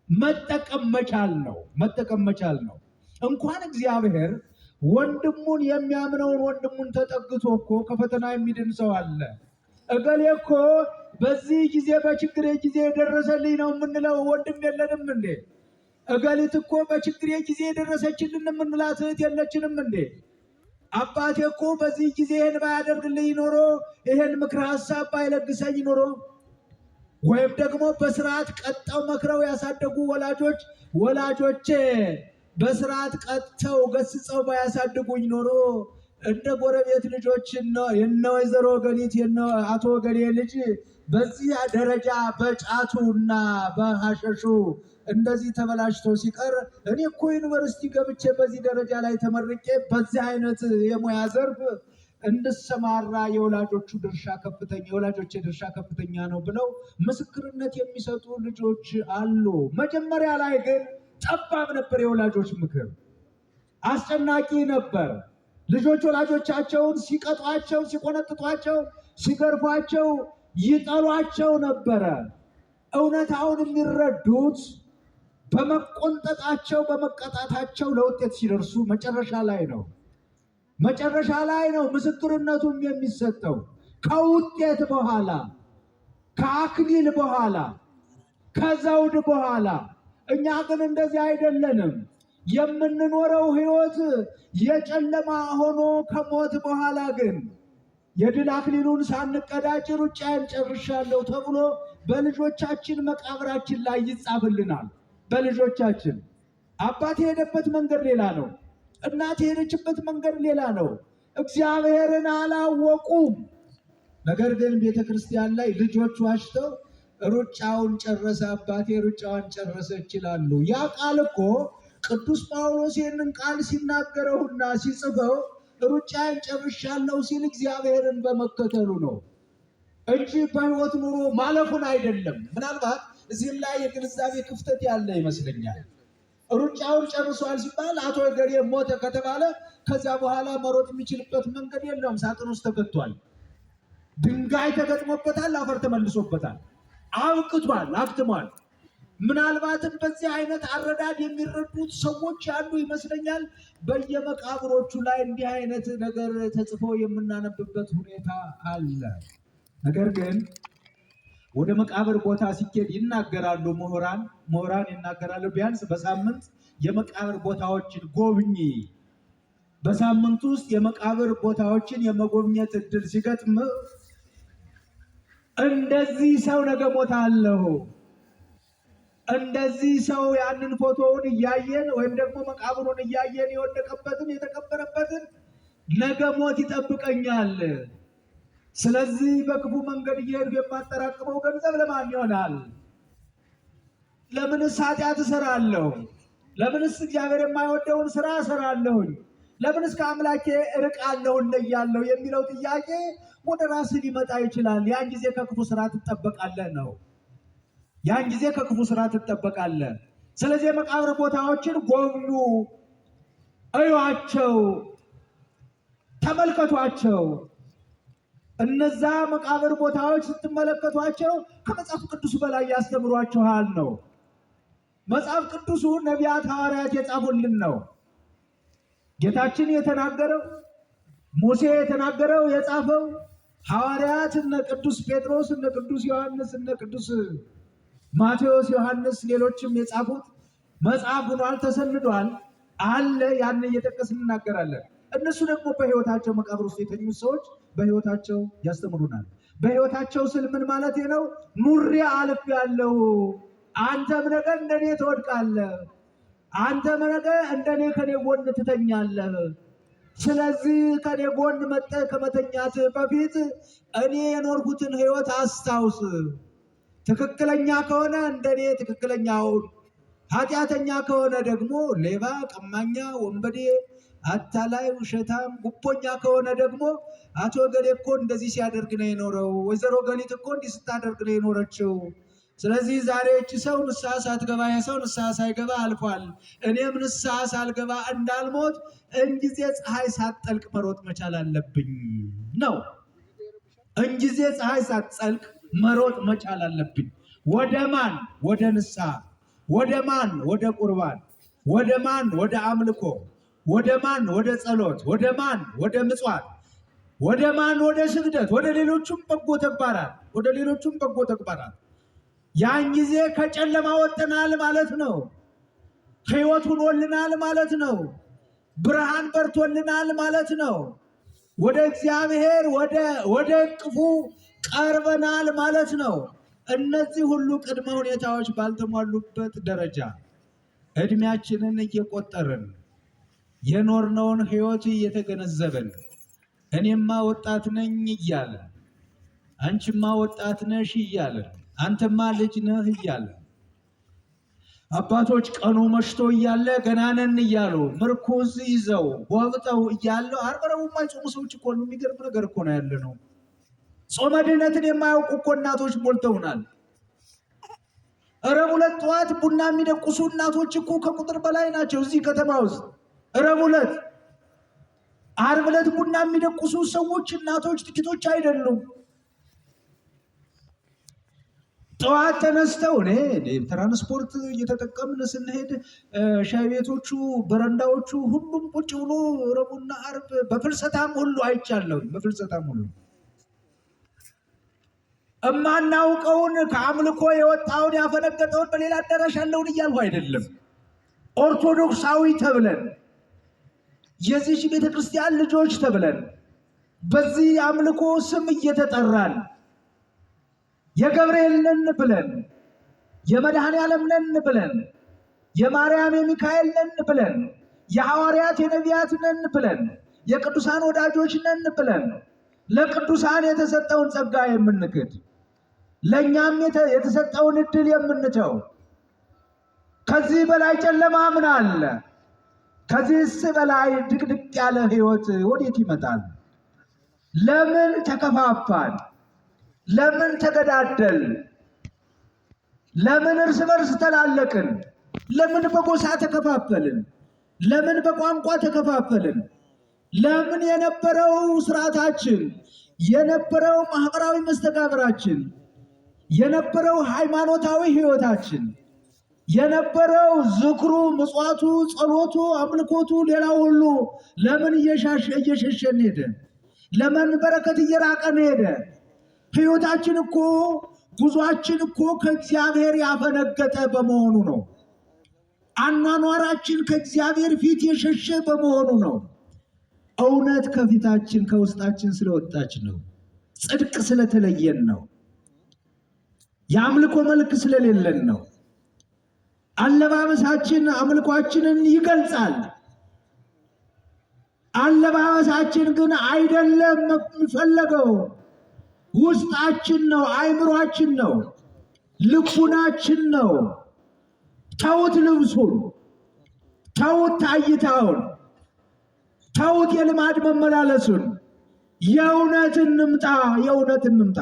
መጠቀም መቻል ነው። መጠቀም መቻል ነው። እንኳን እግዚአብሔር ወንድሙን የሚያምነውን ወንድሙን ተጠግቶ እኮ ከፈተና የሚድን ሰው አለ። እገሌ እኮ በዚህ ጊዜ በችግሬ ጊዜ የደረሰልኝ ነው የምንለው ወንድም የለንም እንዴ? እገሊት እኮ በችግሬ ጊዜ የደረሰችልን የምንላት እህት የለችንም እንዴ? አባቴ እኮ በዚህ ጊዜ ይሄን ባያደርግልኝ ኖሮ፣ ይሄን ምክረ ሀሳብ ባይለግሰኝ ኖሮ፣ ወይም ደግሞ በስርዓት ቀጠው መክረው ያሳደጉ ወላጆች ወላጆቼ በስርዓት ቀጥተው ገስጸው ባያሳድጉኝ ኖሮ እንደ ጎረቤት ልጆች የነ ወይዘሮ ገሊት የነ አቶ ገሌ ልጅ በዚህ ደረጃ በጫቱና በሐሸሹ እንደዚህ ተበላሽቶ ሲቀር እኔ እኮ ዩኒቨርሲቲ ገብቼ በዚህ ደረጃ ላይ ተመርቄ በዚህ አይነት የሙያ ዘርፍ እንድሰማራ የወላጆቹ ድርሻ ከፍተኛ የወላጆቼ ድርሻ ከፍተኛ ነው ብለው ምስክርነት የሚሰጡ ልጆች አሉ። መጀመሪያ ላይ ግን ጠባብ ነበር የወላጆች ምክር፣ አስጨናቂ ነበር። ልጆች ወላጆቻቸውን ሲቀጧቸው፣ ሲቆነጥጧቸው፣ ሲገርፏቸው ይጠሏቸው ነበረ። እውነታውን የሚረዱት በመቆንጠጣቸው በመቀጣታቸው ለውጤት ሲደርሱ መጨረሻ ላይ ነው። መጨረሻ ላይ ነው ምስክርነቱም የሚሰጠው ከውጤት በኋላ፣ ከአክሊል በኋላ፣ ከዘውድ በኋላ። እኛ ግን እንደዚህ አይደለንም። የምንኖረው ሕይወት የጨለማ ሆኖ ከሞት በኋላ ግን የድል አክሊሉን ሳንቀዳጅ ሩጫዬን ጨርሻለሁ ተብሎ በልጆቻችን መቃብራችን ላይ ይጻፍልናል። በልጆቻችን አባት የሄደበት መንገድ ሌላ ነው። እናት የሄደችበት መንገድ ሌላ ነው። እግዚአብሔርን አላወቁም። ነገር ግን ቤተ ክርስቲያን ላይ ልጆች ዋሽተው ሩጫውን ጨረሰ አባቴ ሩጫዋን ጨረሰች ይላሉ። ያ ቃል እኮ ቅዱስ ጳውሎስ ይህንን ቃል ሲናገረውና ሲጽፈው ሩጫን ጨርሻለሁ ሲል እግዚአብሔርን በመከተሉ ነው እንጂ በሕይወት ኑሮ ማለፉን አይደለም። ምናልባት እዚህም ላይ የግንዛቤ ክፍተት ያለ ይመስለኛል። ሩጫውን ጨርሷል ሲባል አቶ እገሌ ሞተ ከተባለ ከዚያ በኋላ መሮጥ የሚችልበት መንገድ የለውም። ሳጥን ውስጥ ተከቷል። ድንጋይ ተገጥሞበታል። አፈር ተመልሶበታል። አብቅቷል፣ አክትሟል። ምናልባትም በዚህ አይነት አረዳድ የሚረዱት ሰዎች ያሉ ይመስለኛል። በየመቃብሮቹ ላይ እንዲህ አይነት ነገር ተጽፎ የምናነብበት ሁኔታ አለ። ነገር ግን ወደ መቃብር ቦታ ሲኬድ ይናገራሉ ምሁራን ምሁራን ይናገራሉ። ቢያንስ በሳምንት የመቃብር ቦታዎችን ጎብኚ። በሳምንቱ ውስጥ የመቃብር ቦታዎችን የመጎብኘት እድል ሲገጥም እንደዚህ ሰው ነገ ሞታለሁ፣ እንደዚህ ሰው ያንን ፎቶውን እያየን ወይም ደግሞ መቃብሩን እያየን የወደቀበትን የተቀበረበትን ነገ ሞት ይጠብቀኛል። ስለዚህ በክፉ መንገድ እየሄድኩ የማጠራቅመው ገንዘብ ለማን ይሆናል? ለምንስ ኃጢአት እሰራለሁ? ለምንስ እግዚአብሔር የማይወደውን ስራ እሰራለሁኝ? ለምንስ ከአምላኬ እርቃለሁ እለያለሁ የሚለው ጥያቄ ወደ ራስህ ሊመጣ ይችላል። ያን ጊዜ ከክፉ ስራ ትጠበቃለህ ነው። ያን ጊዜ ከክፉ ስራ ትጠበቃለህ። ስለዚህ የመቃብር ቦታዎችን ጎብኙ፣ እዩዋቸው፣ ተመልከቷቸው። እነዛ መቃብር ቦታዎች ስትመለከቷቸው ከመጽሐፍ ቅዱስ በላይ ያስተምሯችኋል ነው። መጽሐፍ ቅዱሱ ነቢያት፣ ሐዋርያት የጻፉልን ነው። ጌታችን የተናገረው፣ ሙሴ የተናገረው የጻፈው፣ ሐዋርያት እነ ቅዱስ ጴጥሮስ፣ እነ ቅዱስ ዮሐንስ፣ እነ ቅዱስ ማቴዎስ፣ ዮሐንስ፣ ሌሎችም የጻፉት መጽሐፍ ሆኗል፣ ተሰንዷል አለ። ያን እየጠቀስን እናገራለን። እነሱ ደግሞ በሕይወታቸው መቃብር ውስጥ የተኙት ሰዎች በሕይወታቸው ያስተምሩናል። በሕይወታቸው ስል ምን ማለት ነው? ኑሬ አልፌያለሁ፣ አንተም ነገ እንደኔ ትወድቃለህ፣ አንተም ነገ እንደኔ ከኔ ጎን ትተኛለህ። ስለዚህ ከኔ ጎን መጥተህ ከመተኛት በፊት እኔ የኖርኩትን ሕይወት አስታውስ። ትክክለኛ ከሆነ እንደኔ ትክክለኛውን፣ ኃጢአተኛ ከሆነ ደግሞ ሌባ፣ ቀማኛ፣ ወንበዴ፣ አታላይ፣ ውሸታም፣ ጉቦኛ ከሆነ ደግሞ አቶ ገሌ እኮ እንደዚህ ሲያደርግ ነው የኖረው፣ ወይዘሮ ገሊት እኮ እንዲህ ስታደርግ ነው የኖረችው። ስለዚህ ዛሬ እቺ ሰው ንስሐ ሳትገባ ያ ሰው ንስሐ ሳይገባ አልፏል። እኔም ንስሐ ሳልገባ እንዳልሞት እንጊዜ ፀሐይ ሳትጠልቅ መሮጥ መቻል አለብኝ ነው። እንጊዜ ፀሐይ ሳትጠልቅ መሮጥ መቻል አለብኝ። ወደ ማን? ወደ ንስሐ። ወደ ማን? ወደ ቁርባን። ወደ ማን? ወደ አምልኮ። ወደ ማን? ወደ ጸሎት። ወደ ማን? ወደ ምጽዋት። ወደ ማን? ወደ ስግደት። ወደ ሌሎቹም በጎ ተግባራት ወደ ሌሎቹም በጎ ተግባራት። ያን ጊዜ ከጨለማ ወጥተናል ማለት ነው። ሕይወት ሆኖልናል ማለት ነው። ብርሃን በርቶልናል ማለት ነው። ወደ እግዚአብሔር ወደ እቅፉ ቀርበናል ማለት ነው። እነዚህ ሁሉ ቅድመ ሁኔታዎች ባልተሟሉበት ደረጃ እድሜያችንን እየቆጠርን የኖርነውን ሕይወት እየተገነዘብን እኔማ ወጣት ነኝ እያለን፣ አንቺማ ወጣት ነሽ እያለን፣ አንተማ ልጅ ነህ እያለን፣ አባቶች ቀኑ መሽቶ እያለ ገና ነን እያሉ ምርኩዝ ይዘው ጎብጠው እያለ ዓርብ ረቡዕ የማይጾሙ ሰዎች እኮ ነው። የሚገርም ነገር እኮ ነው ያለ ነው። ጾመ ድህነትን የማያውቁ እኮ እናቶች ሞልተውናል። ረቡዕ ዕለት ጠዋት ቡና የሚደቁሱ እናቶች እኮ ከቁጥር በላይ ናቸው እዚህ ከተማ ውስጥ ረቡዕ ዕለት። ዓርብ ዕለት ቡና የሚደቁሱ ሰዎች እናቶች ጥቂቶች አይደሉም። ጠዋት ተነስተው እኔ ትራንስፖርት እየተጠቀምን ስንሄድ ሻይ ቤቶቹ፣ በረንዳዎቹ ሁሉም ቁጭ ብሎ ረቡዕና ዓርብ በፍልሰታም ሁሉ አይቻለሁ። በፍልሰታም ሁሉ እማናውቀውን ከአምልኮ የወጣውን ያፈነገጠውን በሌላ አዳራሽ ያለውን እያልሁ አይደለም። ኦርቶዶክሳዊ ተብለን የዚች ቤተ ክርስቲያን ልጆች ተብለን በዚህ የአምልኮ ስም እየተጠራን የገብርኤል ነን ብለን፣ የመድኃኔ ዓለም ነን ብለን፣ የማርያም የሚካኤል ነን ብለን፣ የሐዋርያት የነቢያት ነን ብለን፣ የቅዱሳን ወዳጆች ነን ብለን ለቅዱሳን የተሰጠውን ጸጋ የምንክድ፣ ለእኛም የተሰጠውን ዕድል የምንተው፣ ከዚህ በላይ ጨለማ ምን አለ? ከዚህስ በላይ ድቅድቅ ያለ ሕይወት ወዴት ይመጣል? ለምን ተከፋፋን? ለምን ተገዳደል? ለምን እርስ በርስ ተላለቅን? ለምን በጎሳ ተከፋፈልን? ለምን በቋንቋ ተከፋፈልን? ለምን የነበረው ስርዓታችን፣ የነበረው ማህበራዊ መስተጋብራችን፣ የነበረው ሃይማኖታዊ ህይወታችን፣ የነበረው ዝክሩ፣ ምጽዋቱ፣ ጸሎቱ፣ አምልኮቱ፣ ሌላው ሁሉ ለምን እየሸሸን ሄደ? ለምን በረከት እየራቀን ሄደ? ህይወታችን እኮ፣ ጉዟችን እኮ ከእግዚአብሔር ያፈነገጠ በመሆኑ ነው። አኗኗራችን ከእግዚአብሔር ፊት የሸሸ በመሆኑ ነው። እውነት ከፊታችን ከውስጣችን ስለወጣች ነው። ጽድቅ ስለተለየን ነው። የአምልኮ መልክ ስለሌለን ነው። አለባበሳችን አምልኳችንን ይገልጻል። አለባበሳችን ግን አይደለም የሚፈለገው። ውስጣችን ነው፣ አእምሯችን ነው፣ ልቡናችን ነው። ተውት ልብሱን፣ ተውት ታይታውን፣ ተውት የልማድ መመላለሱን። የእውነት እንምጣ፣ የእውነት እንምጣ።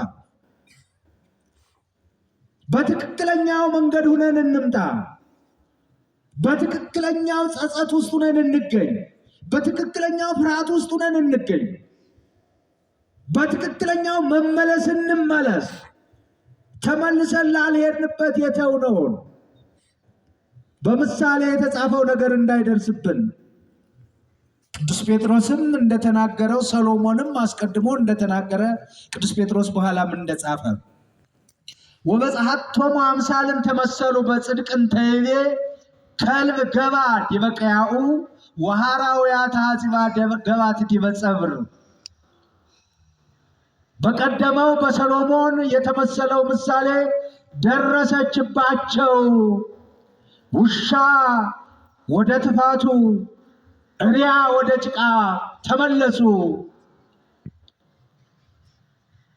በትክክለኛው መንገድ ሁነን እንምጣ። በትክክለኛው ጸጸት ውስጥ ሁነን እንገኝ። በትክክለኛው ፍርሃት ውስጥ ሁነን እንገኝ። በትክክለኛው መመለስ እንመለስ። ተመልሰን ላልሄድንበት የተውነውን በምሳሌ የተጻፈው ነገር እንዳይደርስብን ቅዱስ ጴጥሮስም እንደተናገረው፣ ሰሎሞንም አስቀድሞ እንደተናገረ፣ ቅዱስ ጴጥሮስ በኋላም እንደጻፈ፣ ወበጽሐቶሙ አምሳልን ተመሰሉ በጽድቅን ተይቤ ከልብ ገባ ዲበ ቀያኡ ወሐራውያ ተሐጺባ ገባት ዲበ ጸብር። በቀደመው በሰሎሞን የተመሰለው ምሳሌ ደረሰችባቸው። ውሻ ወደ ትፋቱ፣ እሪያ ወደ ጭቃ ተመለሱ።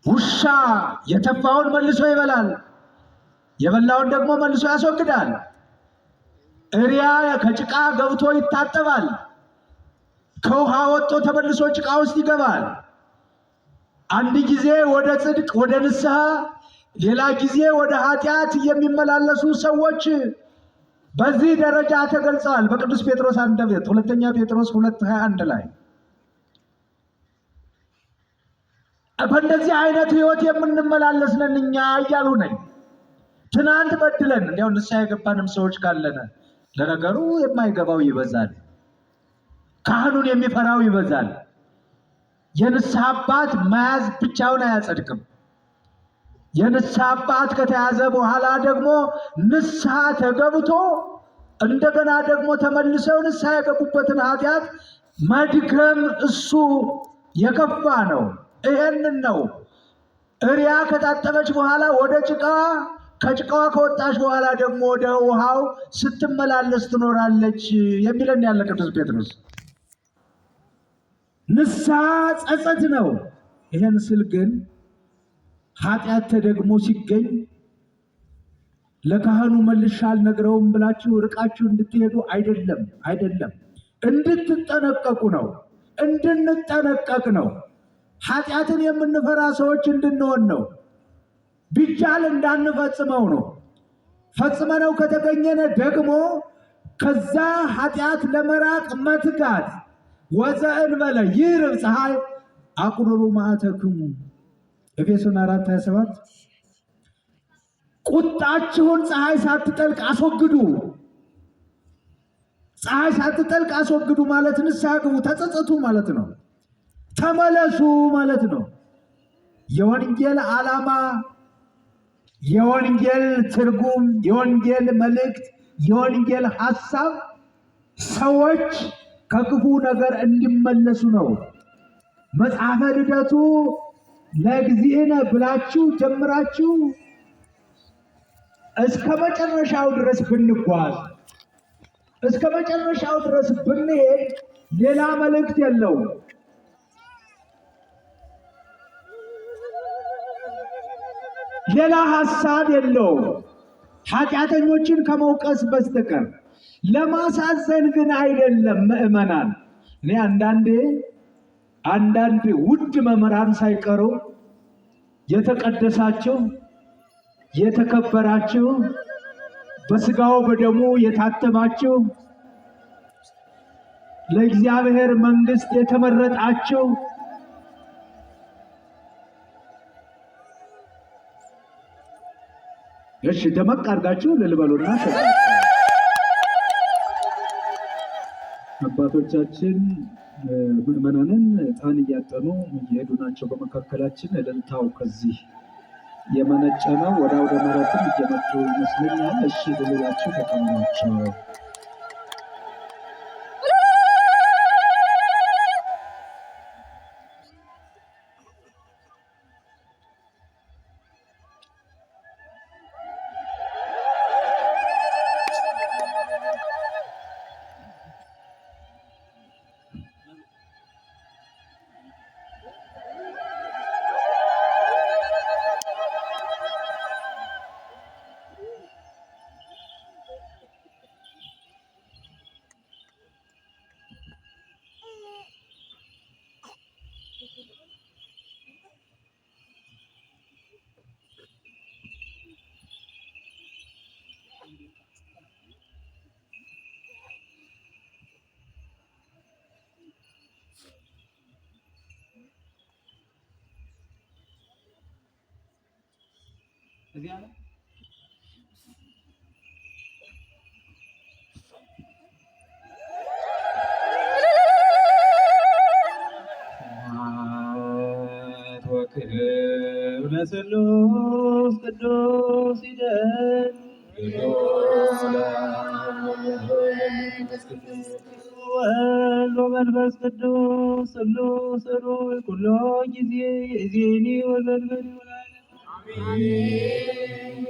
ውሻ የተፋውን መልሶ ይበላል፣ የበላውን ደግሞ መልሶ ያስወግዳል። እሪያ ከጭቃ ገብቶ ይታጠባል፣ ከውሃ ወጥቶ ተመልሶ ጭቃ ውስጥ ይገባል። አንድ ጊዜ ወደ ጽድቅ ወደ ንስሐ፣ ሌላ ጊዜ ወደ ኃጢአት የሚመላለሱ ሰዎች በዚህ ደረጃ ተገልጸዋል። በቅዱስ ጴጥሮስ አንደበት ሁለተኛ ጴጥሮስ 2:21 ላይ። በእንደዚህ አይነት ህይወት የምንመላለስ ነን እኛ እያሉ ነኝ። ትናንት በድለን እንዲያው ንስሐ የገባንም ሰዎች ካለነ፣ ለነገሩ የማይገባው ይበዛል፣ ካህኑን የሚፈራው ይበዛል። የንስሐ አባት መያዝ ብቻውን አያጸድቅም። የንስሐ አባት ከተያዘ በኋላ ደግሞ ንስሐ ተገብቶ እንደገና ደግሞ ተመልሰው ንስሐ የገቡበትን ኃጢአት መድገም እሱ የከፋ ነው። ይሄንን ነው እሪያ ከታጠበች በኋላ ወደ ጭቃዋ፣ ከጭቃዋ ከወጣች በኋላ ደግሞ ወደ ውሃው ስትመላለስ ትኖራለች የሚለን ያለ ቅዱስ ጴጥሮስ። ንስሐ ጸጸት ነው። ይሄን ስል ግን ኃጢአት ተደግሞ ሲገኝ ለካህኑ መልሻ አልነግረውም ብላችሁ ርቃችሁ እንድትሄዱ አይደለም፣ አይደለም። እንድትጠነቀቁ ነው። እንድንጠነቀቅ ነው። ኃጢአትን የምንፈራ ሰዎች እንድንሆን ነው። ቢቻል እንዳንፈጽመው ነው። ፈጽመነው ከተገኘነ ደግሞ ከዛ ኃጢአት ለመራቅ መትጋት፣ ወዘእንበለ ይርብ ፀሐይ አቁርሩ መዓተክሙ። ኤፌሶን 4:27። ቁጣችሁን ፀሐይ ሳትጠልቅ አስወግዱ። ፀሐይ ሳትጠልቅ አስወግዱ ማለት ንስሐ ግቡ፣ ተጸጸቱ ማለት ነው። ተመለሱ ማለት ነው። የወንጌል ዓላማ፣ የወንጌል ትርጉም፣ የወንጌል መልእክት፣ የወንጌል ሐሳብ ሰዎች ከክፉ ነገር እንዲመለሱ ነው። መጽሐፈ ልደቱ ለእግዚእነ ብላችሁ ጀምራችሁ እስከ መጨረሻው ድረስ ብንጓዝ፣ እስከ መጨረሻው ድረስ ብንሄድ ሌላ መልእክት የለውም። ሌላ ሐሳብ የለውም ኃጢአተኞችን ከመውቀስ በስተቀር። ለማሳዘን ግን አይደለም። ምዕመናን፣ እኔ አንዳንዴ አንዳንድ ውድ መምህራን ሳይቀሩ የተቀደሳችሁ፣ የተከበራችሁ፣ በስጋው በደሙ የታተማችሁ፣ ለእግዚአብሔር መንግሥት የተመረጣችሁ፣ እሺ ደመቅ አድርጋችሁ ልልበሉና አባቶቻችን ምዕመናንን ዕጣን እያጠኑ እየሄዱ ናቸው። በመካከላችን እልልታው ከዚህ የመነጨ ነው። ወደ አውደ ምሕረትም እየመጡ ይመስለኛል። እሺ ብላችሁ ተቀበሏቸው። እዚያ ነው። ወክብር ለስሉስ ቅዱስ ይደል ወልድ ወመንፈስ ቅዱስ ስሉስ ሩይ ኩሎ ጊዜ ይእዜኒ ወዘልፈኒ አሜን።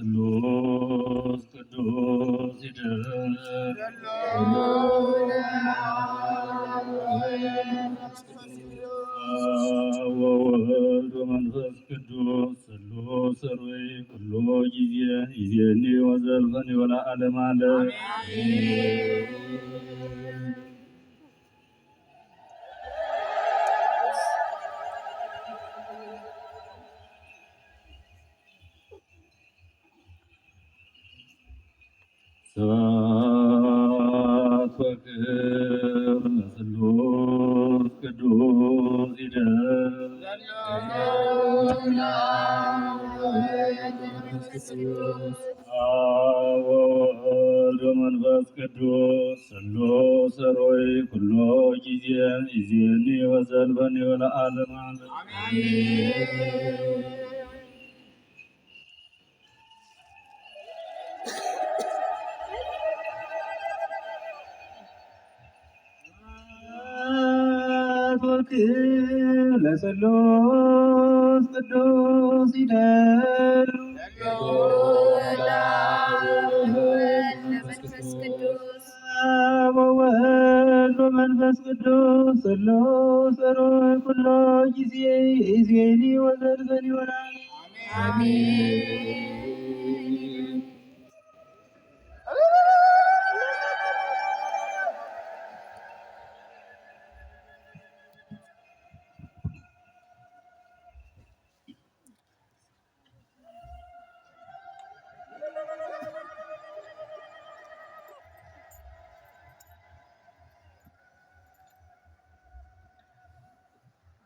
ስሉስ ቅዱስ ይደር ወወልድ ወመንፈስ ቅዱስ ስሉስ ሩይ ኩሎ ጊዜ ይእዜኒ ወዘልፈኒ ወለዓለመ ዓለም። ስብሐት ወክብር ለስሉስ ቅዱስ ይደር አብ ወወልድ ወመንፈስ ቅዱስ ስሉስ ሩይ ኩሎ ጊዜ ይእዜኒ ወዘልፈኒ ወለዓለመ ዓለም። ወክብር ለስሉስ ቅዱስ ይደር ለመንፈስ ቅዱስ ወወልድ ወመንፈስ ቅዱስ ስሉስ ሩይ ኩሎ ጊዜ ይእዜኒ ወዘልፈኒ ወለዓለመ አሜን።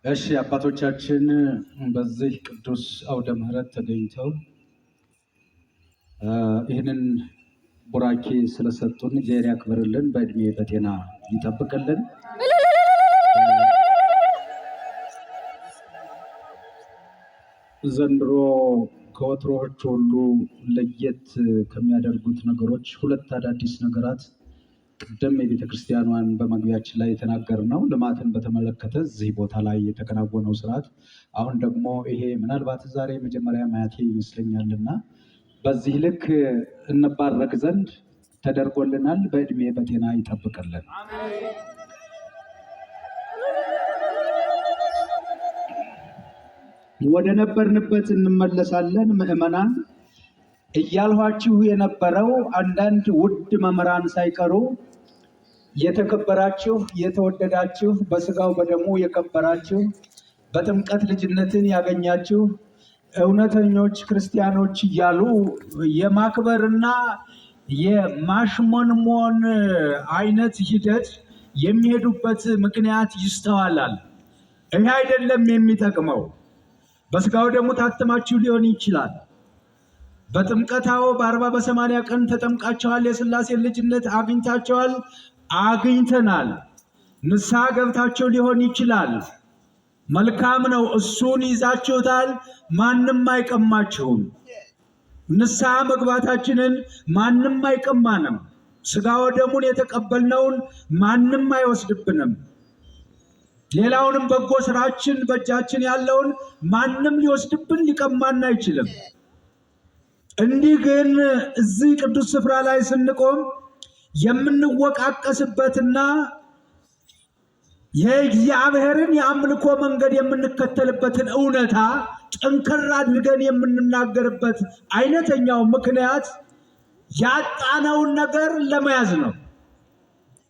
እሺ አባቶቻችን በዚህ ቅዱስ አውደ ምሕረት ተገኝተው ይህንን ቡራኬ ስለሰጡን እግዚአብሔር ያክብርልን፣ በእድሜ በጤና ይጠብቅልን። ዘንድሮ ከወትሮዎች ሁሉ ለየት ከሚያደርጉት ነገሮች ሁለት አዳዲስ ነገራት ቅድም የቤተ ክርስቲያኗን በመግቢያችን ላይ የተናገርነው ልማትን በተመለከተ እዚህ ቦታ ላይ የተከናወነው ስርዓት፣ አሁን ደግሞ ይሄ ምናልባት ዛሬ መጀመሪያ ማያቴ ይመስለኛልና በዚህ ልክ እንባረክ ዘንድ ተደርጎልናል። በእድሜ በጤና ይጠብቅልን። ወደ ነበርንበት እንመለሳለን። ምዕመናን እያልኋችሁ የነበረው አንዳንድ ውድ መምህራን ሳይቀሩ የተከበራችሁ የተወደዳችሁ በስጋው በደሙ የከበራችሁ በጥምቀት ልጅነትን ያገኛችሁ እውነተኞች ክርስቲያኖች እያሉ የማክበርና የማሽሞንሞን አይነት ሂደት የሚሄዱበት ምክንያት ይስተዋላል። ይህ አይደለም የሚጠቅመው። በስጋው ደሙ ታትማችሁ ሊሆን ይችላል። በጥምቀታው በ40 በ80 ቀን ተጠምቃችኋል። የሥላሴን ልጅነት አግኝታችኋል፣ አግኝተናል። ንስሐ ገብታችሁ ሊሆን ይችላል። መልካም ነው። እሱን ይዛችሁታል። ማንም አይቀማችሁም። ንስሐ መግባታችንን ማንም አይቀማንም። ስጋ ወደሙን የተቀበልነውን ማንም አይወስድብንም። ሌላውንም በጎ ስራችን በእጃችን ያለውን ማንም ሊወስድብን ሊቀማን አይችልም። እንዲህ ግን እዚህ ቅዱስ ስፍራ ላይ ስንቆም የምንወቃቀስበትና የእግዚአብሔርን የአምልኮ መንገድ የምንከተልበትን እውነታ ጠንከር አድርገን የምንናገርበት አይነተኛው ምክንያት ያጣነውን ነገር ለመያዝ ነው።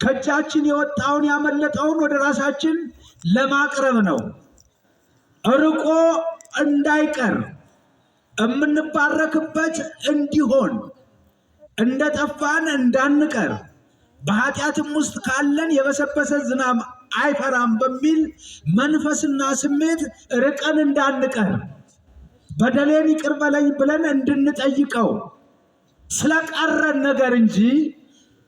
ከእጃችን የወጣውን ያመለጠውን ወደ ራሳችን ለማቅረብ ነው። ርቆ እንዳይቀር የምንባረክበት እንዲሆን እንደጠፋን እንዳንቀር በኃጢአትም ውስጥ ካለን የበሰበሰ ዝናብ አይፈራም በሚል መንፈስና ስሜት ርቀን እንዳንቀር በደሌን ይቅር በለኝ ብለን እንድንጠይቀው ስለቀረን ነገር እንጂ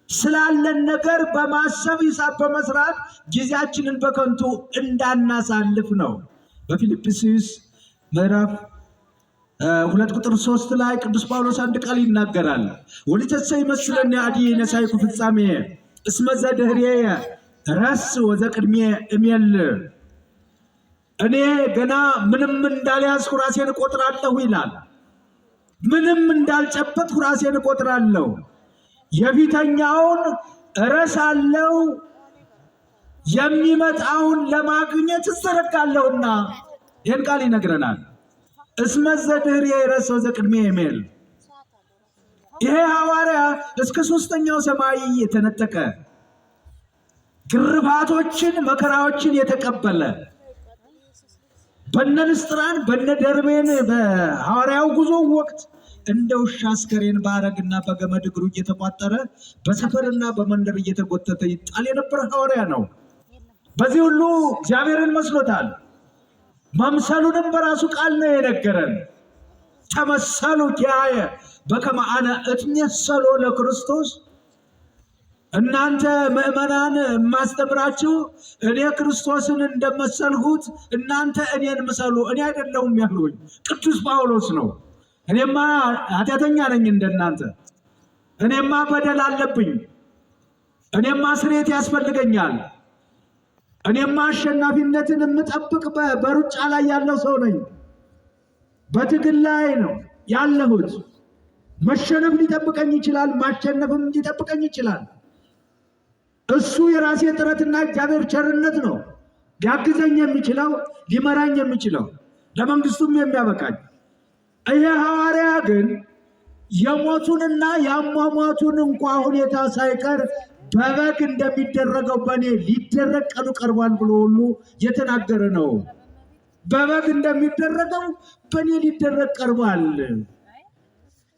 ስላለን ነገር በማሰብ ሂሳብ በመስራት ጊዜያችንን በከንቱ እንዳናሳልፍ ነው። በፊልጵስዩስ ምዕራፍ 2 ቁጥር 3 ላይ ቅዱስ ጳውሎስ አንድ ቃል ይናገራል። ወሊተሰ ይመስለኒ አዲ ነሳይኩ ፍጻሜ እስመ ዘድኅሬየ ረስ ወዘቅድሜ እሜል። እኔ ገና ምንም እንዳልያዝኩ ራሴን እቆጥራለሁ ይላል። ምንም እንዳልጨበጥኩ ራሴን እቆጥራለሁ። የፊተኛውን እረሳለሁ፣ የሚመጣውን ለማግኘት እዘረጋለሁና ይህን ቃል ይነግረናል። እስመ ዘድኅሬየ ረስ ወዘቅድሜየ እሜል። ይሄ ሐዋርያ እስከ ሦስተኛው ሰማይ የተነጠቀ ግርፋቶችን መከራዎችን የተቀበለ በነ ንስጥራን በነ ደርቤን በሐዋርያው ጉዞ ወቅት እንደ ውሻ አስከሬን በአረግና በገመድ እግሩ እየተቋጠረ በሰፈርና በመንደር እየተጎተተ ይጣል የነበረ ሐዋርያ ነው። በዚህ ሁሉ እግዚአብሔርን መስሎታል። መምሰሉንም በራሱ ቃል ነው የነገረን። ተመሰሉ ኪያየ በከመ አነ እትሜሰሎ ለክርስቶስ። እናንተ ምዕመናን የማስተምራችሁ እኔ ክርስቶስን እንደመሰልሁት እናንተ እኔን ምሰሉ። እኔ አይደለሁም ያልሁኝ ቅዱስ ጳውሎስ ነው። እኔማ ኃጢአተኛ ነኝ እንደናንተ። እኔማ በደል አለብኝ። እኔማ ስርየት ያስፈልገኛል። እኔማ አሸናፊነትን የምጠብቅ በሩጫ ላይ ያለው ሰው ነኝ። በትግል ላይ ነው ያለሁት። መሸነፍ ሊጠብቀኝ ይችላል፣ ማሸነፍም ሊጠብቀኝ ይችላል። እሱ የራሴ ጥረትና እግዚአብሔር ቸርነት ነው ሊያግዘኝ የሚችለው ሊመራኝ የሚችለው ለመንግስቱም የሚያበቃኝ። ይሄ ሐዋርያ ግን የሞቱንና የአሟሟቱን እንኳ ሁኔታ ሳይቀር በበግ እንደሚደረገው በእኔ ሊደረግ ቀኑ ቀርቧል ብሎ ሁሉ የተናገረ ነው። በበግ እንደሚደረገው በእኔ ሊደረግ ቀርቧል።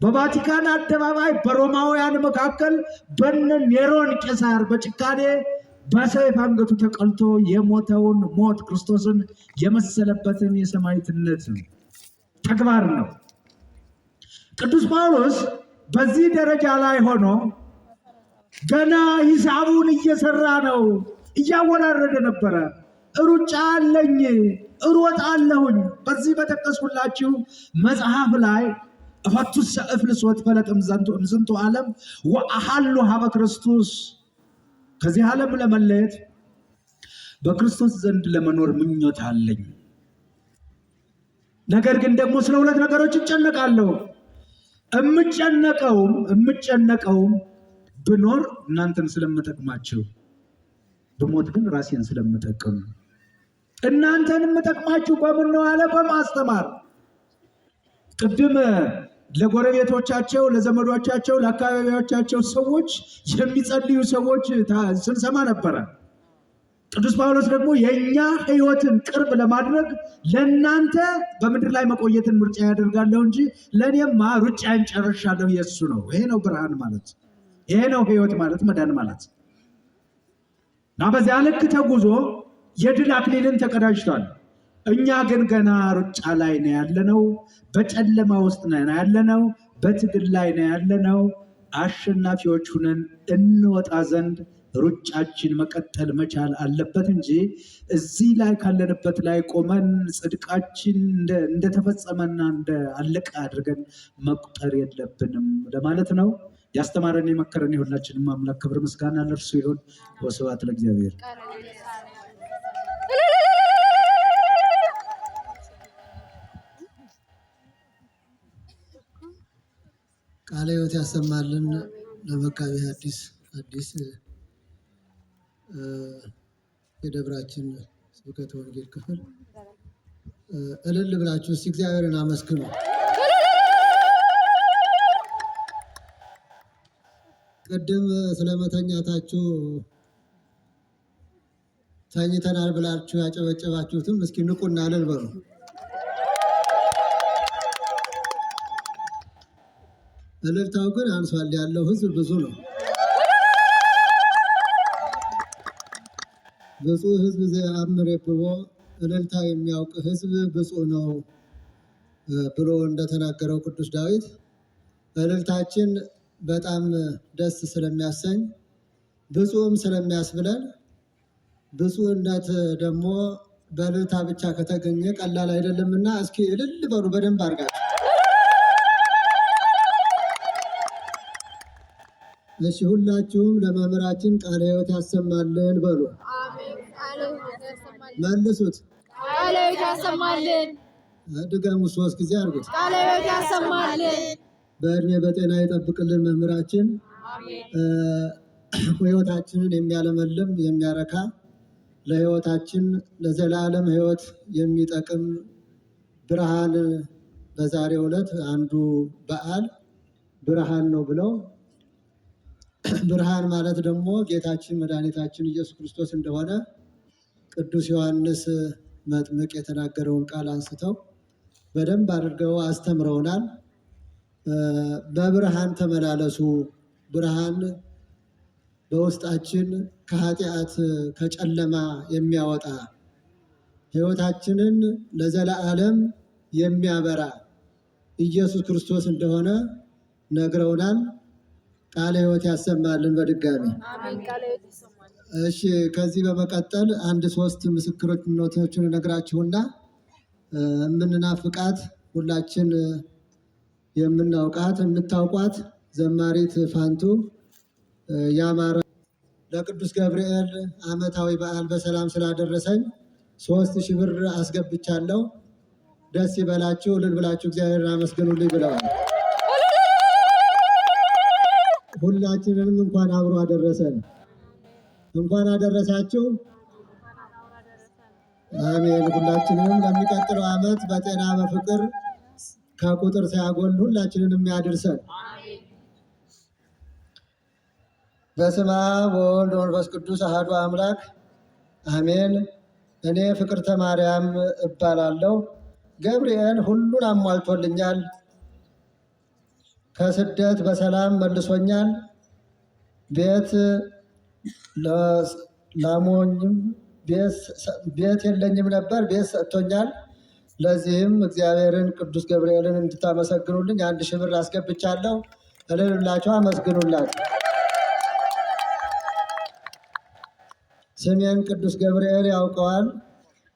በቫቲካን አደባባይ በሮማውያን መካከል በነ ኔሮን ቄሳር በጭካኔ በሰይፍ አንገቱ ተቀልቶ የሞተውን ሞት ክርስቶስን የመሰለበትን የሰማዕትነት ተግባር ነው። ቅዱስ ጳውሎስ በዚህ ደረጃ ላይ ሆኖ ገና ሂሳቡን እየሰራ ነው፣ እያወራረደ ነበረ። ሩጫ አለኝ፣ እሮጣለሁኝ። በዚህ በጠቀስኩላችሁ መጽሐፍ ላይ እፈቱሰ እፍልስ ወትፈለጥ እምዝንቱ ዓለም ወአሃሉ ሀበ ክርስቶስ፣ ከዚህ ዓለም ለመለየት በክርስቶስ ዘንድ ለመኖር ምኞት አለኝ። ነገር ግን ደግሞ ስለ ሁለት ነገሮች እጨነቃለሁ። እምጨነቀውም ብኖር እናንተን ስለምጠቅማችሁ፣ ብሞት ግን ራሴን ስለምጠቅም። እናንተን የምጠቅማችሁ በምን ነው አለ? በማስተማር። ቅድም ለጎረቤቶቻቸው፣ ለዘመዶቻቸው፣ ለአካባቢዎቻቸው ሰዎች የሚጸልዩ ሰዎች ስንሰማ ነበረ። ቅዱስ ጳውሎስ ደግሞ የእኛ ሕይወትን ቅርብ ለማድረግ ለእናንተ በምድር ላይ መቆየትን ምርጫ ያደርጋለሁ እንጂ ለእኔማ ሩጫን ጨርሻለሁ የእሱ ነው። ይሄ ነው ብርሃን ማለት፣ ይሄ ነው ሕይወት ማለት፣ መዳን ማለት። እና በዚያ ልክ ተጉዞ የድል አክሊልን ተቀዳጅቷል። እኛ ግን ገና ሩጫ ላይ ነው ያለነው። በጨለማ ውስጥ ነው ያለነው። በትግል ላይ ነው ያለነው። አሸናፊዎች ሁነን እንወጣ ዘንድ ሩጫችን መቀጠል መቻል አለበት እንጂ እዚህ ላይ ካለንበት ላይ ቆመን ጽድቃችን እንደተፈጸመና እንደ አለቀ አድርገን መቁጠር የለብንም ለማለት ነው። ያስተማረን የመከረን የሁላችንም አምላክ ክብር ምስጋና ለእርሱ ይሁን። ወስብሐት ለእግዚአብሔር። ቃለ ሕይወት ያሰማልን። ለመጋቤ ሐዲስ አዲስ የደብራችን ስብከተ ወንጌል ክፍል እልል ብላችሁ እስቲ እግዚአብሔርን አመስግኑ። ቅድም ስለመተኛታችሁ ተኝተናል ብላችሁ ያጨበጨባችሁትም እስኪ ንቁና እልል በሉ። እልልታው ግን አንሷል። ያለው ሕዝብ ብዙ ነው። ብፁዕ ሕዝብ ዘየአምር የብቦ፣ እልልታ የሚያውቅ ሕዝብ ብፁዕ ነው ብሎ እንደተናገረው ቅዱስ ዳዊት እልልታችን በጣም ደስ ስለሚያሰኝ ብፁዕም ስለሚያስብለን፣ ብፁዕነት ደግሞ በእልልታ ብቻ ከተገኘ ቀላል አይደለምና እስኪ እልል በሉ በደንብ አድርጋችሁ። እሺ፣ ሁላችሁም ለመምህራችን ቃለ ሕይወት ያሰማልን በሉ። መልሱት። ቃለ ሕይወት ያሰማልን። ድገሙ፣ 3 ጊዜ አድርጉት። ቃለ ሕይወት ያሰማልን። በእድሜ በጤና ይጠብቅልን መምህራችን። ሕይወታችንን የሚያለመልም የሚያረካ፣ ለሕይወታችን ለዘላለም ሕይወት የሚጠቅም ብርሃን፣ በዛሬው ዕለት አንዱ በዓል ብርሃን ነው ብለው፣ ብርሃን ማለት ደግሞ ጌታችን መድኃኒታችን ኢየሱስ ክርስቶስ እንደሆነ ቅዱስ ዮሐንስ መጥምቅ የተናገረውን ቃል አንስተው በደንብ አድርገው አስተምረውናል። በብርሃን ተመላለሱ፣ ብርሃን በውስጣችን ከኃጢአት ከጨለማ የሚያወጣ፣ ሕይወታችንን ለዘላለም የሚያበራ ኢየሱስ ክርስቶስ እንደሆነ ነግረውናል። ቃለ ሕይወት ያሰማልን በድጋሚ። እሺ፣ ከዚህ በመቀጠል አንድ ሶስት ምስክርነቶችን እነግራችሁና የምንናፍቃት፣ ሁላችን የምናውቃት፣ የምታውቋት ዘማሪት ፋንቱ ያማረ ለቅዱስ ገብርኤል ዓመታዊ በዓል በሰላም ስላደረሰኝ 3000 ብር አስገብቻለሁ። ደስ ይበላችሁ፣ እልል ብላችሁ እግዚአብሔርን አመስግኑልኝ ብለዋል። ሁላችንንም እንኳን አብሮ አደረሰን። እንኳን አደረሳችሁ። አሜን። ሁላችንንም ለሚቀጥለው ዓመት በጤና በፍቅር ከቁጥር ሳያጎል ሁላችንንም ያድርሰን። በስመ አብ ወወልድ ወመንፈስ ቅዱስ አሐዱ አምላክ አሜን። እኔ ፍቅርተ ማርያም እባላለሁ። ገብርኤል ሁሉን አሟልቶልኛል። ከስደት በሰላም መልሶኛል። ቤት ላሞኝም ቤት የለኝም ነበር፣ ቤት ሰጥቶኛል። ለዚህም እግዚአብሔርን ቅዱስ ገብርኤልን እንድታመሰግኑልኝ 1000 ብር አስገብቻለሁ። እልል ብላችሁ አመስግኑላት። ስሜን ቅዱስ ገብርኤል ያውቀዋል።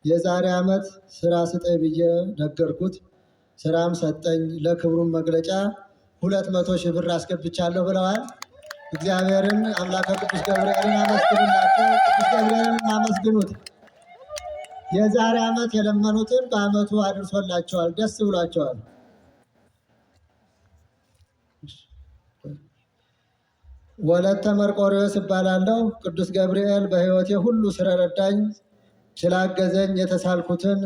የዛሬ ዓመት ስራ ስጠኝ ብዬ ነገርኩት። ስራም ሰጠኝ። ለክብሩም መግለጫ 200,000 ብር አስገብቻለሁ ብለዋል። እግዚአብሔርን አምላከ ቅዱስ ገብርኤልን አመስግኑላቸው። ቅዱስ ገብርኤልን አመስግኑት። የዛሬ ዓመት የለመኑትን በዓመቱ አድርሶላቸዋል። ደስ ብሏቸዋል። ወለተ መርቆሬዎስ እባላለሁ። ቅዱስ ገብርኤል በሕይወቴ ሁሉ ስለረዳኝ ስላገዘኝ የተሳልኩትን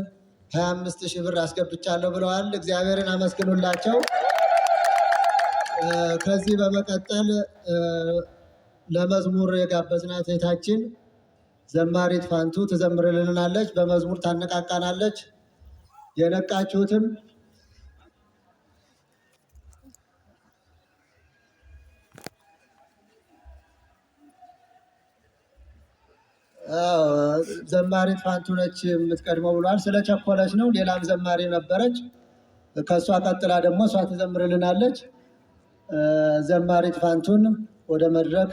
25,000 ብር አስገብቻለሁ ብለዋል። እግዚአብሔርን አመስግኑላቸው። ከዚህ በመቀጠል ለመዝሙር የጋበዝናት እህታችን ዘማሪት ፋንቱ ትዘምርልናለች። በመዝሙር ታነቃቃናለች። የነቃችሁትም ዘማሪት ፋንቱ ነች የምትቀድመው ብሏል። ስለቸኮለች ነው። ሌላም ዘማሪ ነበረች። ከእሷ ቀጥላ ደግሞ እሷ ትዘምርልናለች። ዘማሪት ፋንቱን ወደ መድረክ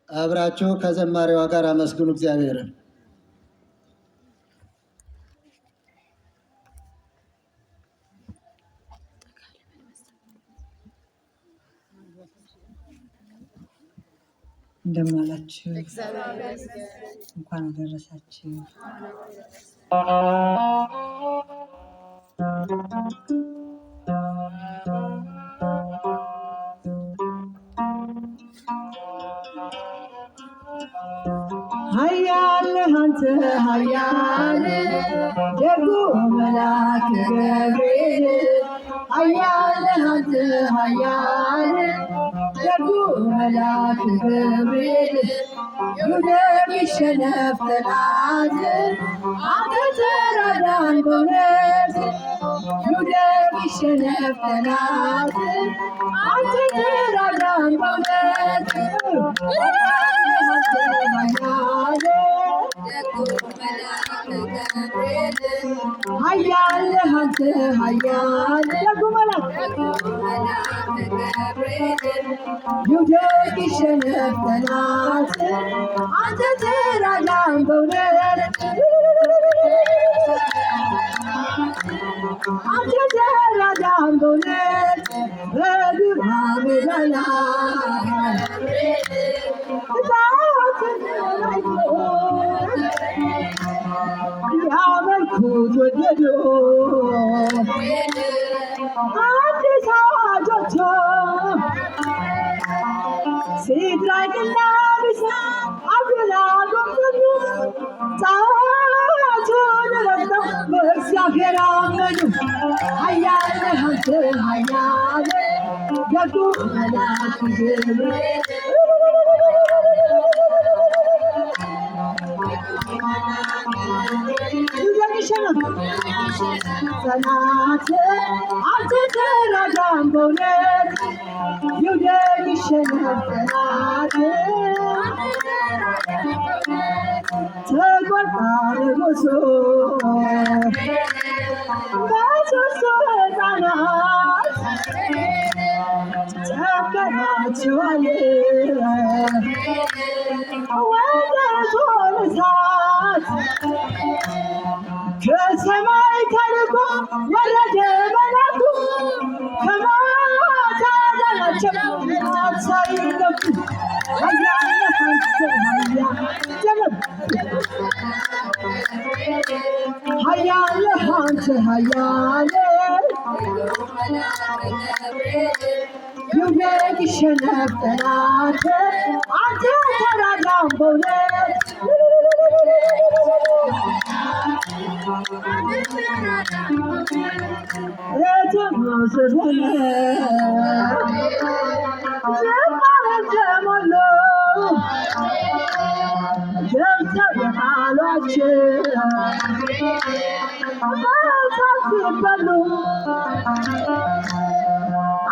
አብራችሁ ከዘማሪዋ ጋር አመስግኑ እግዚአብሔርን። እንደምን አላችሁ? እንኳን አደረሳችሁ። ኃያል አንተ ኃያል ደጉ መልአክ ገብርኤል፣ ኃያል አንተ ኃያል ደጉ መልአክ ገብርኤል፣ ይውደቅ ይሸነፍ ጠላት፣ አንተ ተራዳን በእውነት። ይውደቅ ይሸነፍ ጠላት፣ አንተ ተራዳን በእውነት። ኃያል አንተ ኃያል ደጉ መልአክ ይውደቅ ይሸነፍ ጠላት፣ አንተ ተራዳን በእውነት። አንተ ተራዳን በእውነት። በግርማ ሜዳ ላይ እሳትን አይቶ ሊያመልኩት ወደዱ። አዲስ አዋጅ ወጥቶ ሲድራቅና ሚሳቅ አብደናጎም ዘሙ፣ ጣዖቱን ረግጠው በእግዚአብሔር አመኑ። ኃያል አንተ ኃያል ደጉ መልአክ ገብርኤል፣ ይውደቅ ይሸነፍ ጠላት፣ አንተ ተራዳን በእውነት። ይውደቅ ይሸነፍ ጠላት። ተቆጣ ንጉሡ በሦስቱ ሕፃናት፣ ጨመራቸዋል ወደ እቶነ እሳት። ከሰማይ ተልኮ ወረደ መልአኩ፣ ከሞት አዳናቸው እሳት ሳይነኩ። ኃያል አንተ ኃያል ኃያል አንተ ኃያል ይውደቅ ይሸነፍ ጠላት፣ አንተ ተራዳን በእውነት። የተመሰገነ ዝማሬን ተሞሉ፣ ገብተው የጣሏቸው በእሳት ሲበሉ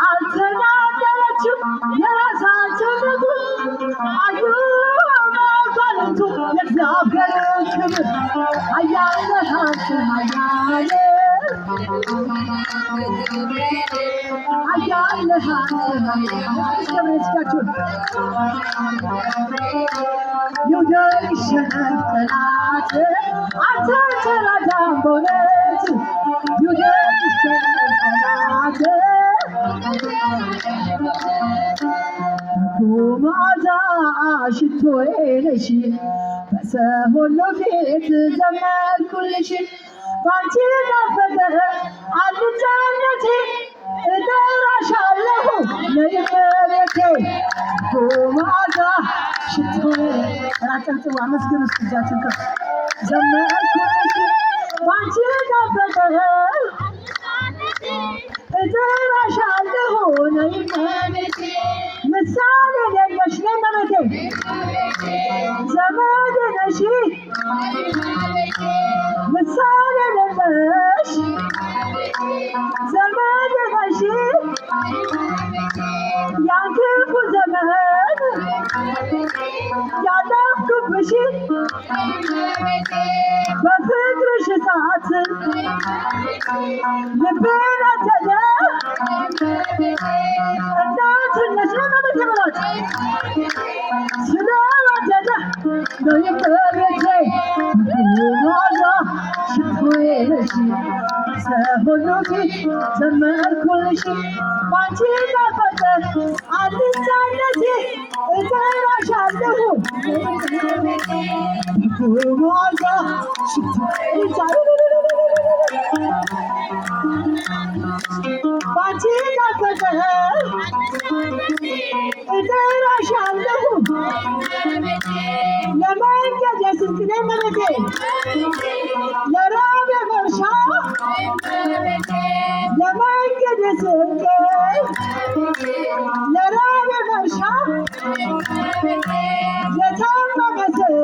አልተናገረችም። የላቸው የራሳቸው ንጉሥ አዩ መኳንንቱ የእግዚአብሔርን ክብር። ኃያል ነህ አንተ ኃያል፣ ኃያል ነህ አንተ ኃያል። ገብርኤል እጃችሁን ይውደቅ ይሸነፍ ጠላት፣ አንተ ተራዳን በእውነት። ይውደቅ ይሸነፍ ጠላት። በጎ መዓዛ ሽቶዬ ነሽ፣ በሰው ሁሉ ፊት ዘመርኩልሽ። ባንቺ ጣፈጠ አልጫነቴ፣ እጠራሻለሁ ነይ እመቤቴ። በጎ መዓዛ ሽቶዬ። አጨብጭቡ፣ አመስግኑ እስኪ እጃችሁን ከፍ። ዘመርኩልሽ፣ ባንቺ ጣፈጠ፣ እጠራሻለሁ ነይ እመቤቴ። ምሳሌ የሌለሽ ነይ እመቤቴ፣ ዘመድ ነሽ፣ ምሳሌ የሌለሽ ዘመድ ነሽ። ያን ክፉ ዘመን ያለፍኩብሽ በፍቅርሽ እሳት ልቤ ነደደ። እናትነሽ ለመቤቴ በሏት ስለወደደ ነይ እመቤቴ። መዓዛ ሽቶዬ ነሽ፣ ሰው ሁሉ ፊት ዘመርኩልሽ። ባንቺ ጣፈጠ አልጫነቴ፣ እጠራሻለሁ መዓዛ ሽቶዬ። ባንቺ ጣፈጠ እጠራሻለሁ ለመንገድ የስንቅ ነይ እመቤቴ፣ ለራብ መርሻ፣ ለመንገድ የስንቅ፣ ለራብ መርሻ፣ ለታመመ ሰው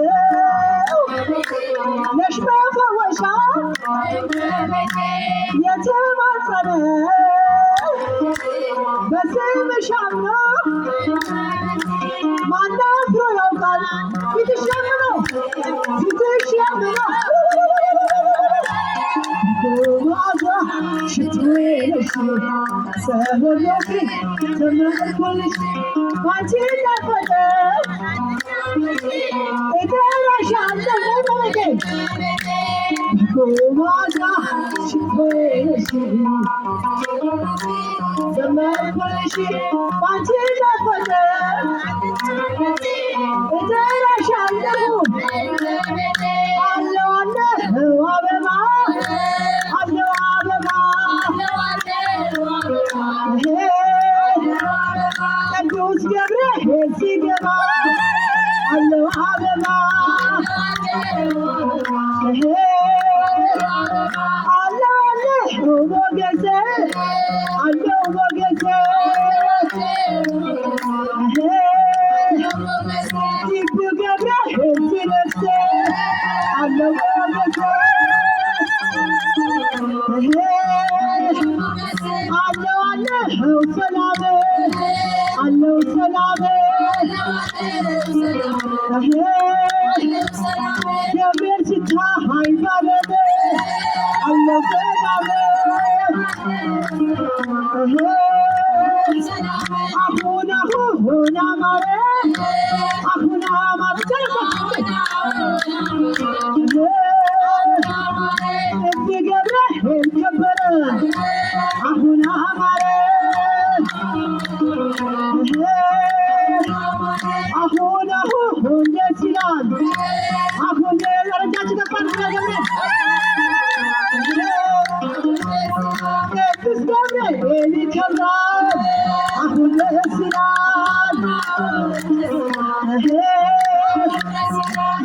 ነሽ መፈወሻ። የተማጸነ በስምሽ አምኖ ማን አፍሮ ያውቃል? ፊትሽ ለምኖ፣ ፊትሽ ለምኖ። መዓዛ ሽቶዬ ነሽ፣ ሰው ሁሉ ፊት ዘመርኩልሽ። ባንቺ ጣፈጠ እጠራሻለሁ እመቤቴ። መዓዛ ሽቶዬ ነሽ፣ ዘመርኩልሽ። ባንቺ ጣፈጠ እጠራሻለሁ። አለው አለው አበባ፣ አለው አበባ፣ ቅዱስ ገብርኤል ሲገባ አለው አበባ፣ አለው አለው ሞገሴ፣ አለው ሞገሴ። ልቡ ገብርኤል ሲነግስ አለው ሞገሴ፣ አለው አለው ሰላም፣ አለው ሰላም። ገብርኤል ሲታይ ባለም አለው ሰላም። አሁን አሁን አማረ፣ አሁን አማረ። እዚህ ገብርኤል ከበረ፣ አሁን አማረ። አሁን አሁን ደስ ይላል። አሁን ረጃችን ገባን ገብርኤል፣ ቅዱስ ገብርኤል ይከብራል። አሁን ደስ ይላል።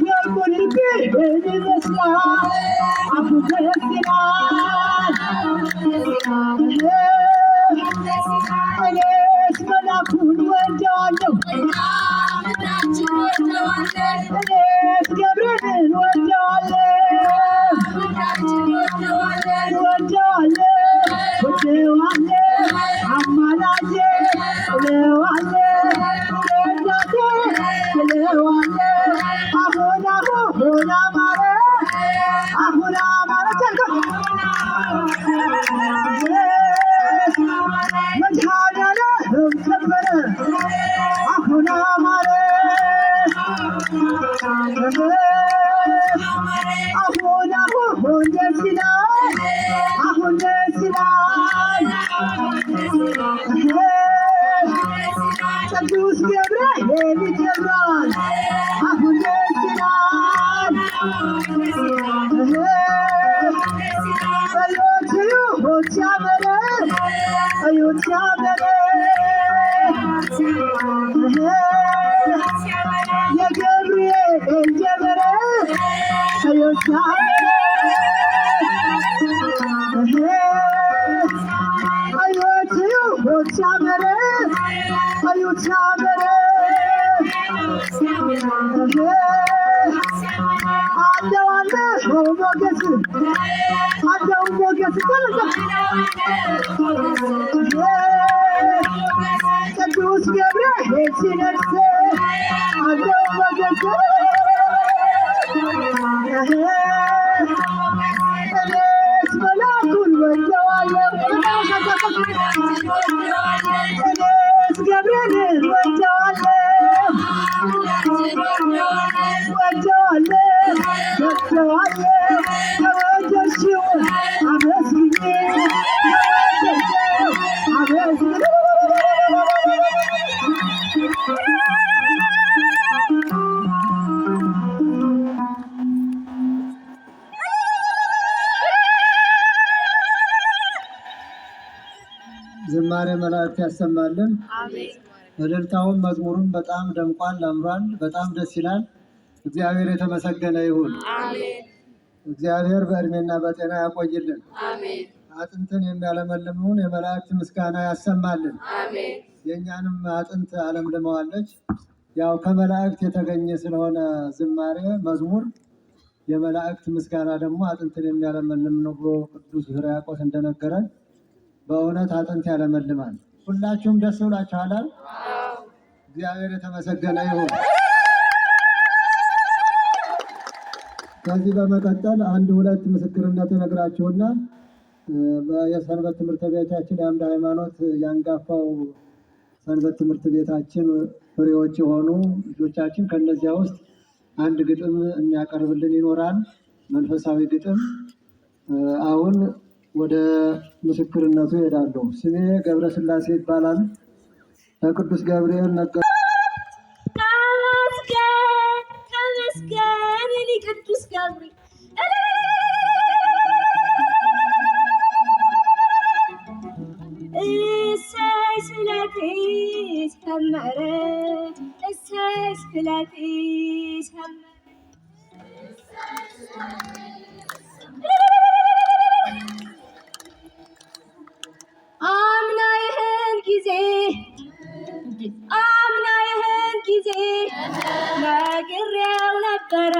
የቁልቢ ይመስላል። አሁን ደስ ይላል። እኔስ መላኩን ወደዋለሁ። እኔስ ገብርኤልን ወደዋለሁ፣ ወደዋለሁ፣ ወደዋለሁ፣ አማላጄ እለዋለሁ። አሁን ደስ ይላል፣ አሁን ደስ ይላል። ቅዱስ ገብርኤል ይከብራል። አሁን ደስ ይላል። እዩት እዩት ሲያምር፣ እዩት ሲያምር፣ የገብርኤል ደብር፣ እዩት ሲያምር፣ እዩት እዩት ሲያምር፣ እዩት ሲያምር፣ አለው አለው ሞገስ፣ አለው ሞገስ፣ ቅዱስ ገብርኤል ሲነግስ፣ አለው ሞገስ። እኔስ መላኩን ወደዋለሁ፣ እኔስ ገብርኤልን ወደዋለሁ፣ ወደዋለሁ፣ ወደዋለሁ። ተወደድሽው አመስግኜ፣ ተወደድሽው አመስግኜ። ዝማሬ መላእክት ያሰማልን። እልልታውም መዝሙሩም በጣም ደምቋል፣ አምሯል። በጣም ደስ ይላል። እግዚአብሔር የተመሰገነ ይሁን። እግዚአብሔር በእድሜና በጤና ያቆይልን። አጥንትን የሚያለመልመውን የመላእክት ምስጋና ያሰማልን። የእኛንም አጥንት አለምልመዋለች። ያው ከመላእክት የተገኘ ስለሆነ ዝማሬ መዝሙር፣ የመላእክት ምስጋና ደግሞ አጥንትን የሚያለመልም ነው ብሎ ቅዱስ ሕርያቆስ እንደነገረን በእውነት አጥንት ያለመልማል። ሁላችሁም ደስ ብላችኋል? እግዚአብሔር የተመሰገነ ይሁን። ከዚህ በመቀጠል አንድ ሁለት ምስክርነት እነግራችሁና የሰንበት ትምህርት ቤታችን የአምደ ሃይማኖት ያንጋፋው ሰንበት ትምህርት ቤታችን ፍሬዎች የሆኑ ልጆቻችን ከነዚያ ውስጥ አንድ ግጥም የሚያቀርብልን ይኖራል፣ መንፈሳዊ ግጥም። አሁን ወደ ምስክርነቱ እሄዳለሁ። ስሜ ገብረስላሴ ይባላል። ከቅዱስ ገብርኤል ነገ ተመስገን ተመስገን የኔ ቅዱስ ገብርኤል። እሰይ ስለቴ ሰመረ፣ እሰይ ስለቴ ሰመረ። አምና ይህን ጊዜ፣ አምና ይህን ጊዜ ነግሬው ነበረ፣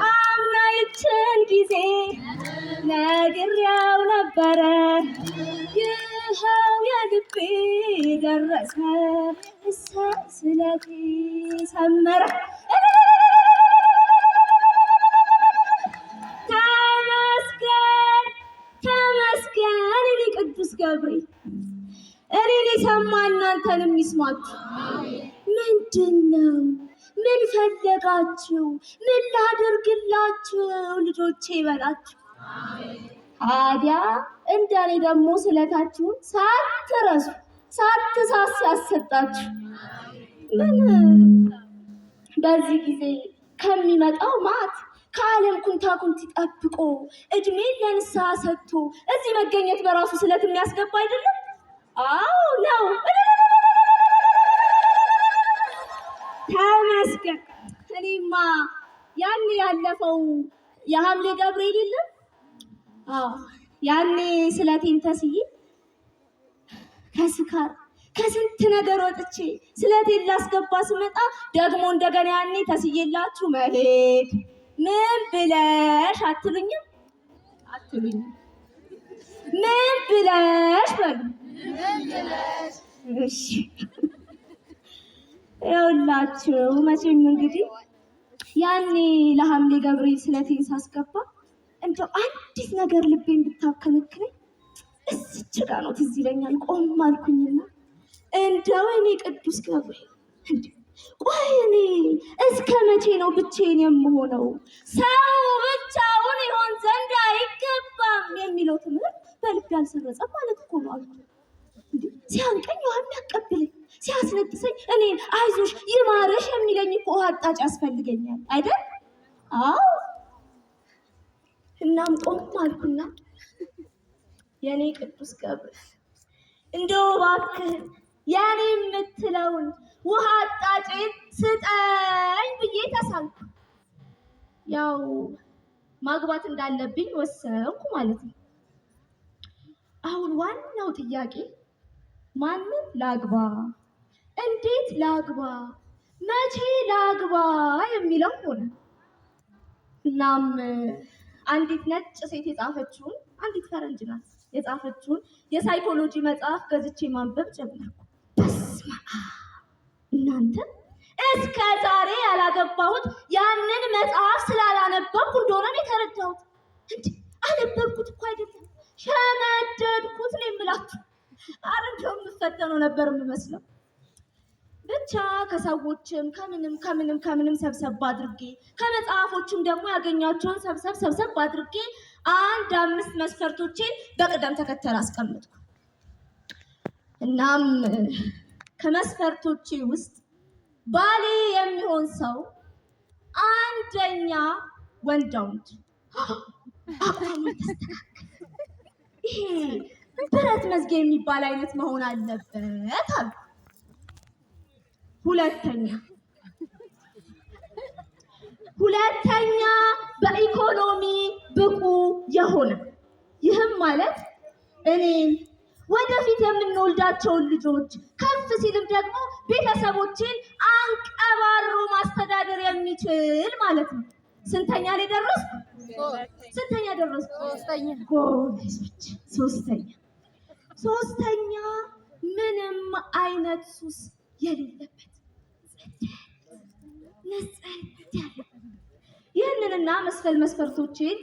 አምና ይችን ጊዜ ነግሬው ነበረ። ይኸው የልቤ ደረሰ፣ እሰይ ስለቴ ሰመረ። ተመስገን ተመስገን እኔ ቅዱስ ገብርኤል፣ እኔን የሰማ እናንተንም ይስማችሁ። ምንድን ነው? ምን ፈለጋችሁ? ምን ላድርግላችሁ? ልጆቼ ይበላችሁ። ታዲያ እንደኔ ደግሞ ስለታችሁን ሳትረሱ ሳትሳሱ ያሰጣችሁ። ምን በዚህ ጊዜ ከሚመጣው ማት ከዓለም ኩንታኩንቲ ጠብቆ እድሜን ለንስሐ ሰጥቶ እዚህ መገኘት በራሱ ስለት የሚያስገባ አይደለም? አዎ ነው። ተመስገን። እኔማ ያኔ ያለፈው የሐምሌ ገብርኤል የለም? አዎ ያኔ ስለቴን ተስዬ ከስካር ከስንት ነገር ወጥቼ ስለቴን ላስገባ ስመጣ ደግሞ እንደገና ያኔ ተስዬላችሁ መሄድ ምን ብለሽ አትሉኝም? አትሉኝም? ምን ብለሽ በሉ። እሺ ይኸውላችሁ መቼም እንግዲህ ያኔ ለሐምሌ ገብርኤል ስለቴን ሳስገባ እንደው አንዲት ነገር ልቤን ብታከነክነኝ እዚች ጋ ነው ትዝ ይለኛል። ቆም አልኩኝና እንደው እኔ ቅዱስ ገብርኤል እንዴ ቆይ እኔ እስከ መቼ ነው ብቻዬን የምሆነው? ሰው ብቻውን ይሆን ዘንድ አልሰረጸም ማለት እኮ ነው አልኩ። እንዴ ሲያንቀኝ ውሃ የሚያቀብለኝ፣ ሲያስነጥሰኝ እኔን አይዞሽ ይማረሽ የሚለኝ እኮ ውሃ አጣጭ ያስፈልገኛል አይደል? አዎ። እናም ቆም አልኩና የኔ ቅዱስ ገብርኤል እንደው እባክህን የኔ የምትለውን ውሃ አጣጭን ስጠኝ ብዬ ተሳልኩ። ያው ማግባት እንዳለብኝ ወሰንኩ ማለት ነው። አሁን ዋናው ጥያቄ ማንን ላግባ፣ እንዴት ላግባ፣ መቼ ላግባ የሚለው ሆነ። እናም አንዲት ነጭ ሴት የጻፈችውን፣ አንዲት ፈረንጅ ናት የጻፈችውን የሳይኮሎጂ መጽሐፍ ገዝቼ ማንበብ ጀመርኩ። በስመ አብ እናንተ፣ እስከ ዛሬ ያላገባሁት ያንን መጽሐፍ ስላላነበብኩ እንደሆነ ነው የተረዳሁት። እንዴ አነበብኩት እኮ አይደለም፣ ሸመደድኩት ነው የምላችሁ። አረ እንደውም የምፈተነው ነበር የምመስለው። ብቻ ከሰዎችም ከምንም ከምንም ከምንም ሰብሰብ አድርጌ፣ ከመጽሐፎችም ደግሞ ያገኛቸውን ሰብሰብ ሰብሰብ አድርጌ አንድ 5 መስፈርቶቼን በቅደም ተከተል አስቀምጥኩ። እናም ከመስፈርቶቼ ውስጥ ባሌ የሚሆን ሰው አንደኛ ወንድ ወንድ፣ አቋሙ የተስተካከለ፣ ይሄ ብረት መዝጊያ የሚባል አይነት መሆን አለበት አሉ። ሁለተኛ በኢኮኖሚ ብቁ የሆነ፣ ይህም ማለት እኔን፣ ወደፊት የምንወልዳቸውን ልጆች፣ ከፍ ሲልም ደግሞ ቤተሰቦችን አንቀባሮ ማስተዳደር የሚችል ማለት ነው። ስንተኛ ላይ ደረስኩ? ስንተኛ ደረስኩ? ሶስተኛ። ጎበዞች፣ ሶስተኛ። ሶስተኛ ምንም አይነት ሱስ የሌለበት፣ ጽድት ንጽሕት ያለ። ይህንንና መሰል መስፈርቶችን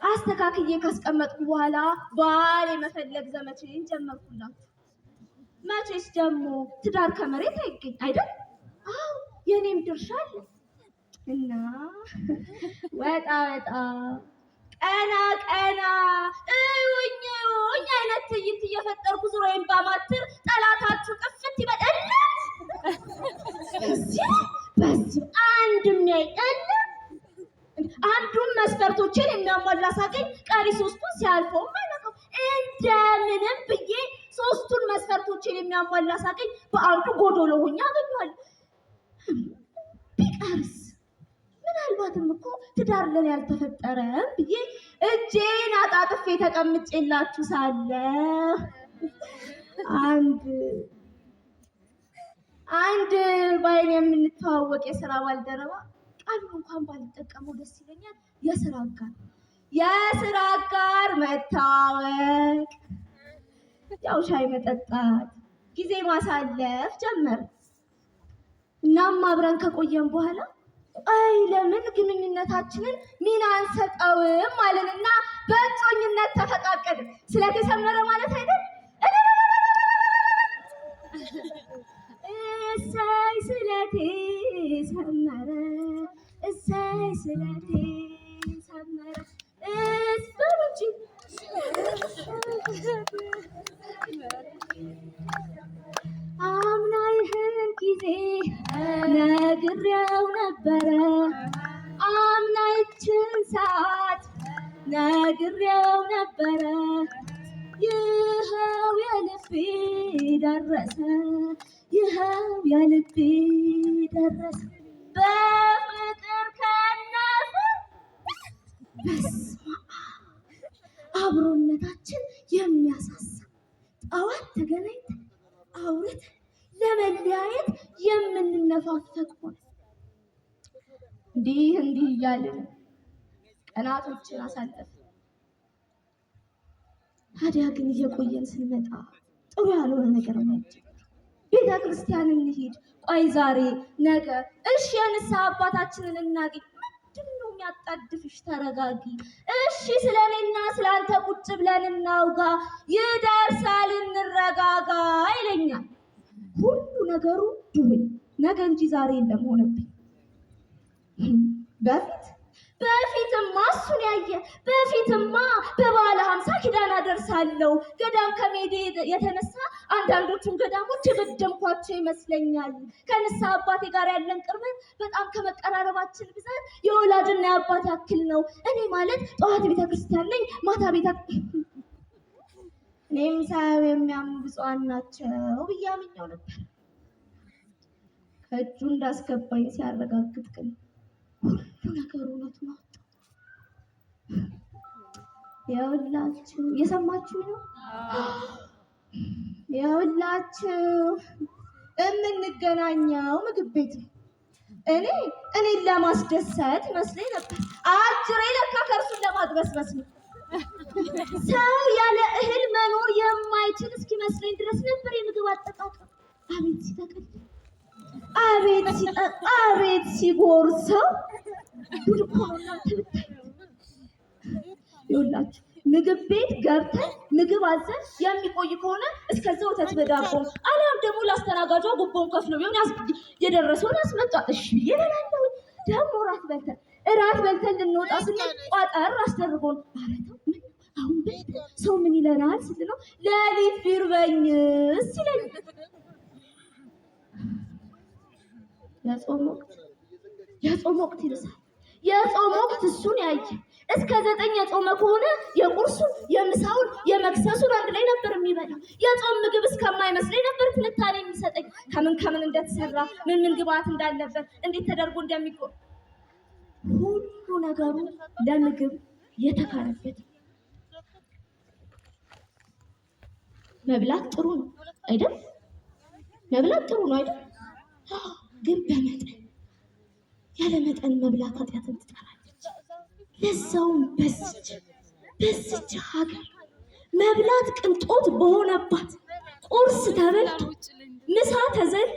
አስተካክዬ ካስቀመጥኩ በኋላ ባል የመፈለግ ዘመቻዬን ጀመርኩላችሁ። መቼስ ደግሞ ትዳር ከመሬት አይገኝ አይደል? አዎ፣ የኔም ድርሻ አለ። እና ወጣ ወጣ ቀና ቀና እዩኝ እዩኝ አይነት ትዕይንት እየፈጠርኩ ዙሪያዬን ባማትር ጠላታችሁ ጥፍት ይበል። በዚህ በዚህ አንድ የሚያይ እልም፣ አንዱን መስፈርቶችን የሚያሟላ ሳገኝ ቀሪ ሶስቱን ሲያልፈው አይነካው። እንደምንም ብዬ ሶስቱን መስፈርቶችን የሚያሟላ ሳገኝ በአንዱ ጎዶሎ ሆኜ አገኘዋለሁ። ቢቀርስ ምናልባትም እኮ ትዳር ለኔ አልተፈጠረም ብዬ እጄን አጣጥፌ ተቀምጬላችሁ ሳለ አንድ ባይን የምንተዋወቅ የስራ ባልደረባ፣ ቃሉን እንኳን ባልጠቀመው ደስ ይለኛል፣ የስራ አጋር መተዋወቅ፣ ያው ሻይ መጠጣት፣ ጊዜ ማሳለፍ ጀመር። እናም አብረን ከቆየን በኋላ ቆይ ለምን ግንኙነታችንን ሚና አንሰጠውም አለንና በእጮኝነት ተፈቃቀድን። ስለተሰመረ ማለት አይደል? እሰይ ስለቴ ሰመረ፣ እሰይ ስለቴ ሰመረ፣ እስ በሉ እንጂ። አምና ይህን ጊዜ ነግሬው ነበረ፣ አምና ይችን ሰዓት ነግሬው ነበረ፣ ይኸው የልቤ ደረሰ፣ ይኸው የልቤ ደረሰ፣ በፍቅር ከነፈ። በስመ አብ፣ አብሮነታችን የሚያሳሳ፣ ጠዋት ተገናኝተን አውርተን ለመለያየት የምንነፋፈቅ ሆነ። እንዲህ እንዲህ እያልን ቀናቶችን አሳለፍን። ታዲያ ግን እየቆየን ስንመጣ ጥሩ ያልሆነ ነገር ማየት ጀመርን። ቤተ ክርስቲያን እንሂድ፣ ቆይ ዛሬ ነገ፣ እሺ የንስሐ አባታችንን እናግኝ። ምንድን ነው የሚያጣድፍሽ? ተረጋጊ። እሺ ስለኔና ስለአንተ ቁጭ ብለን እናውጋ፣ ይደርሳል፣ እንረጋጋ ይለኛል። ሁሉ ነገሩ ዱቤ፣ ነገ እንጂ ዛሬ የለም ሆነብኝ። በፊትማ እሱን ያየ፣ በፊትማ በበዓለ 50 ኪዳን አደርሳለሁ። አለቅሳለሁ። ገዳም ከመሄዴ የተነሳ አንዳንዶቹን ገዳሞች የበደምኳቸው ይመስለኛል። ከንስሐ አባቴ ጋር ያለን ቅርበት በጣም ከመቀራረባችን ብዛት የወላጅና የአባት ያክል ነው። እኔ ማለት ጠዋት ቤተክርስቲያን ነኝ፣ ማታ ቤተ እኔም ሳያዩ የሚያምኑ ብፁዓን ናቸው ብዬ አምኜው ነበር። ከእጁ እንዳስገባኝ ሲያረጋግጥ ግን ሁሉ ነገሩ እውነቱን አወጣው። ይኸውላችሁ፣ እየሰማችሁ ነው። ይኸውላችሁ የምንገናኘው ምግብ ቤት ነው። እኔን ለማስደሰት ይመስለኝ ነበር። አጅሬ ለካ ከእርሱን ለማግበስበስ ነው። ሰው ያለ እህል መኖር የማይችል እስኪመስለኝ ድረስ ነበር የምግብ አጠቃቀም። አቤት ሲጠቅል፣ አቤት ሲጠ አቤት ሲጎርሰው፣ ጉድ እኮ ነው እናንተ ብታዩት። ይኸውላችሁ ምግብ ቤት ገብተን ምግብ አዘን የሚቆይ ከሆነ እስከዛ ወተት በዳቦ አሊያም ደግሞ ለአስተናጋጇ ጉቦን ከፍሎ ቢሆን የደረሰውን ያስመጣል። እሺ ብዬ እበላለሁ። ደግሞ እራት በልተን ልንወጣ ስንል ቋጠር አስደርጎን ኧረ ተው ምን አሁን በልተን ሰው ምን ይለናል ስንለው ሌሊት ቢርበኝስ ይለኛል። የጾም ወቅት ይብሳል። የጾም ወቅት እሱን ያየ እስከ 9 የጾመ ከሆነ የቁርሱን፣ የምሳውን፣ የመክሰሱን አንድ ላይ ነበር የሚበላው። የጾም ምግብ እስከማይመስለኝ ነበር ትንታኔ የሚሰጠኝ፣ ከምን ከምን እንደተሰራ፣ ምን ምን ግብአት እንዳለበት፣ እንዴት ተደርጎ እንደሚቆ ሁሉ ነገሩ ለምግብ የተካነበት። መብላት ጥሩ ነው አይደል? መብላት ጥሩ ነው አይደል? ግን በመጠን፣ ያለ መጠን መብላት ኃጢአትን ትጠራለች። ለዛውም በዚች ሀገር መብላት ቅንጦት በሆነባት፣ ቁርስ ተበልቶ ምሳ ተዘሎ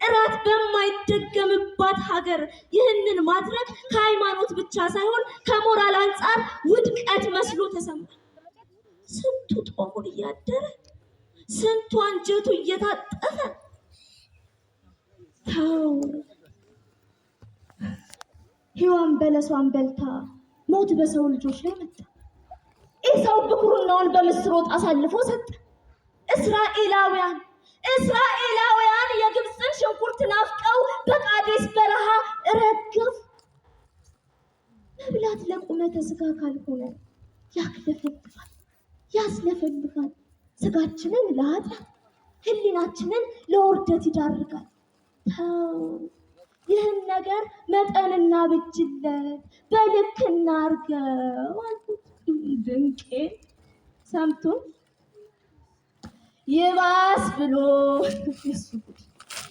እራት በማይደገምባት ሀገር ይህንን ማድረግ ከሃይማኖት ብቻ ሳይሆን ከሞራል አንጻር ውድቀት መስሎ ተሰማል። ስንቱ ጦሙን እያደረ፣ ስንቱ አንጀቱ እየታጠፈ። ተው፣ ሔዋን በለሷን በልታ ሞት በሰው ልጆች ላይ መጣ። ኤሳው ብኩርናውን በምስር ወጥ አሳልፎ ሰጠ። እስራኤላውያን የግብፅን ሽንኩርት ናፍቀው በቃዴስ በረሃ ረገፉ። መብላት ለቁመተ ስጋ ካልሆነ ያክለፈልፋል፣ ያስለፈልፋል። ስጋችንን ለኃጢአት፣ ሕሊናችንን ለውርደት ይዳርጋል። ተው፣ ይህን ነገር መጠንና ብጅለት፣ በልክ እናርገው አልኩት። ድንቄ ሰምቶ ይባስ ብሎ እሱ ጉድ፣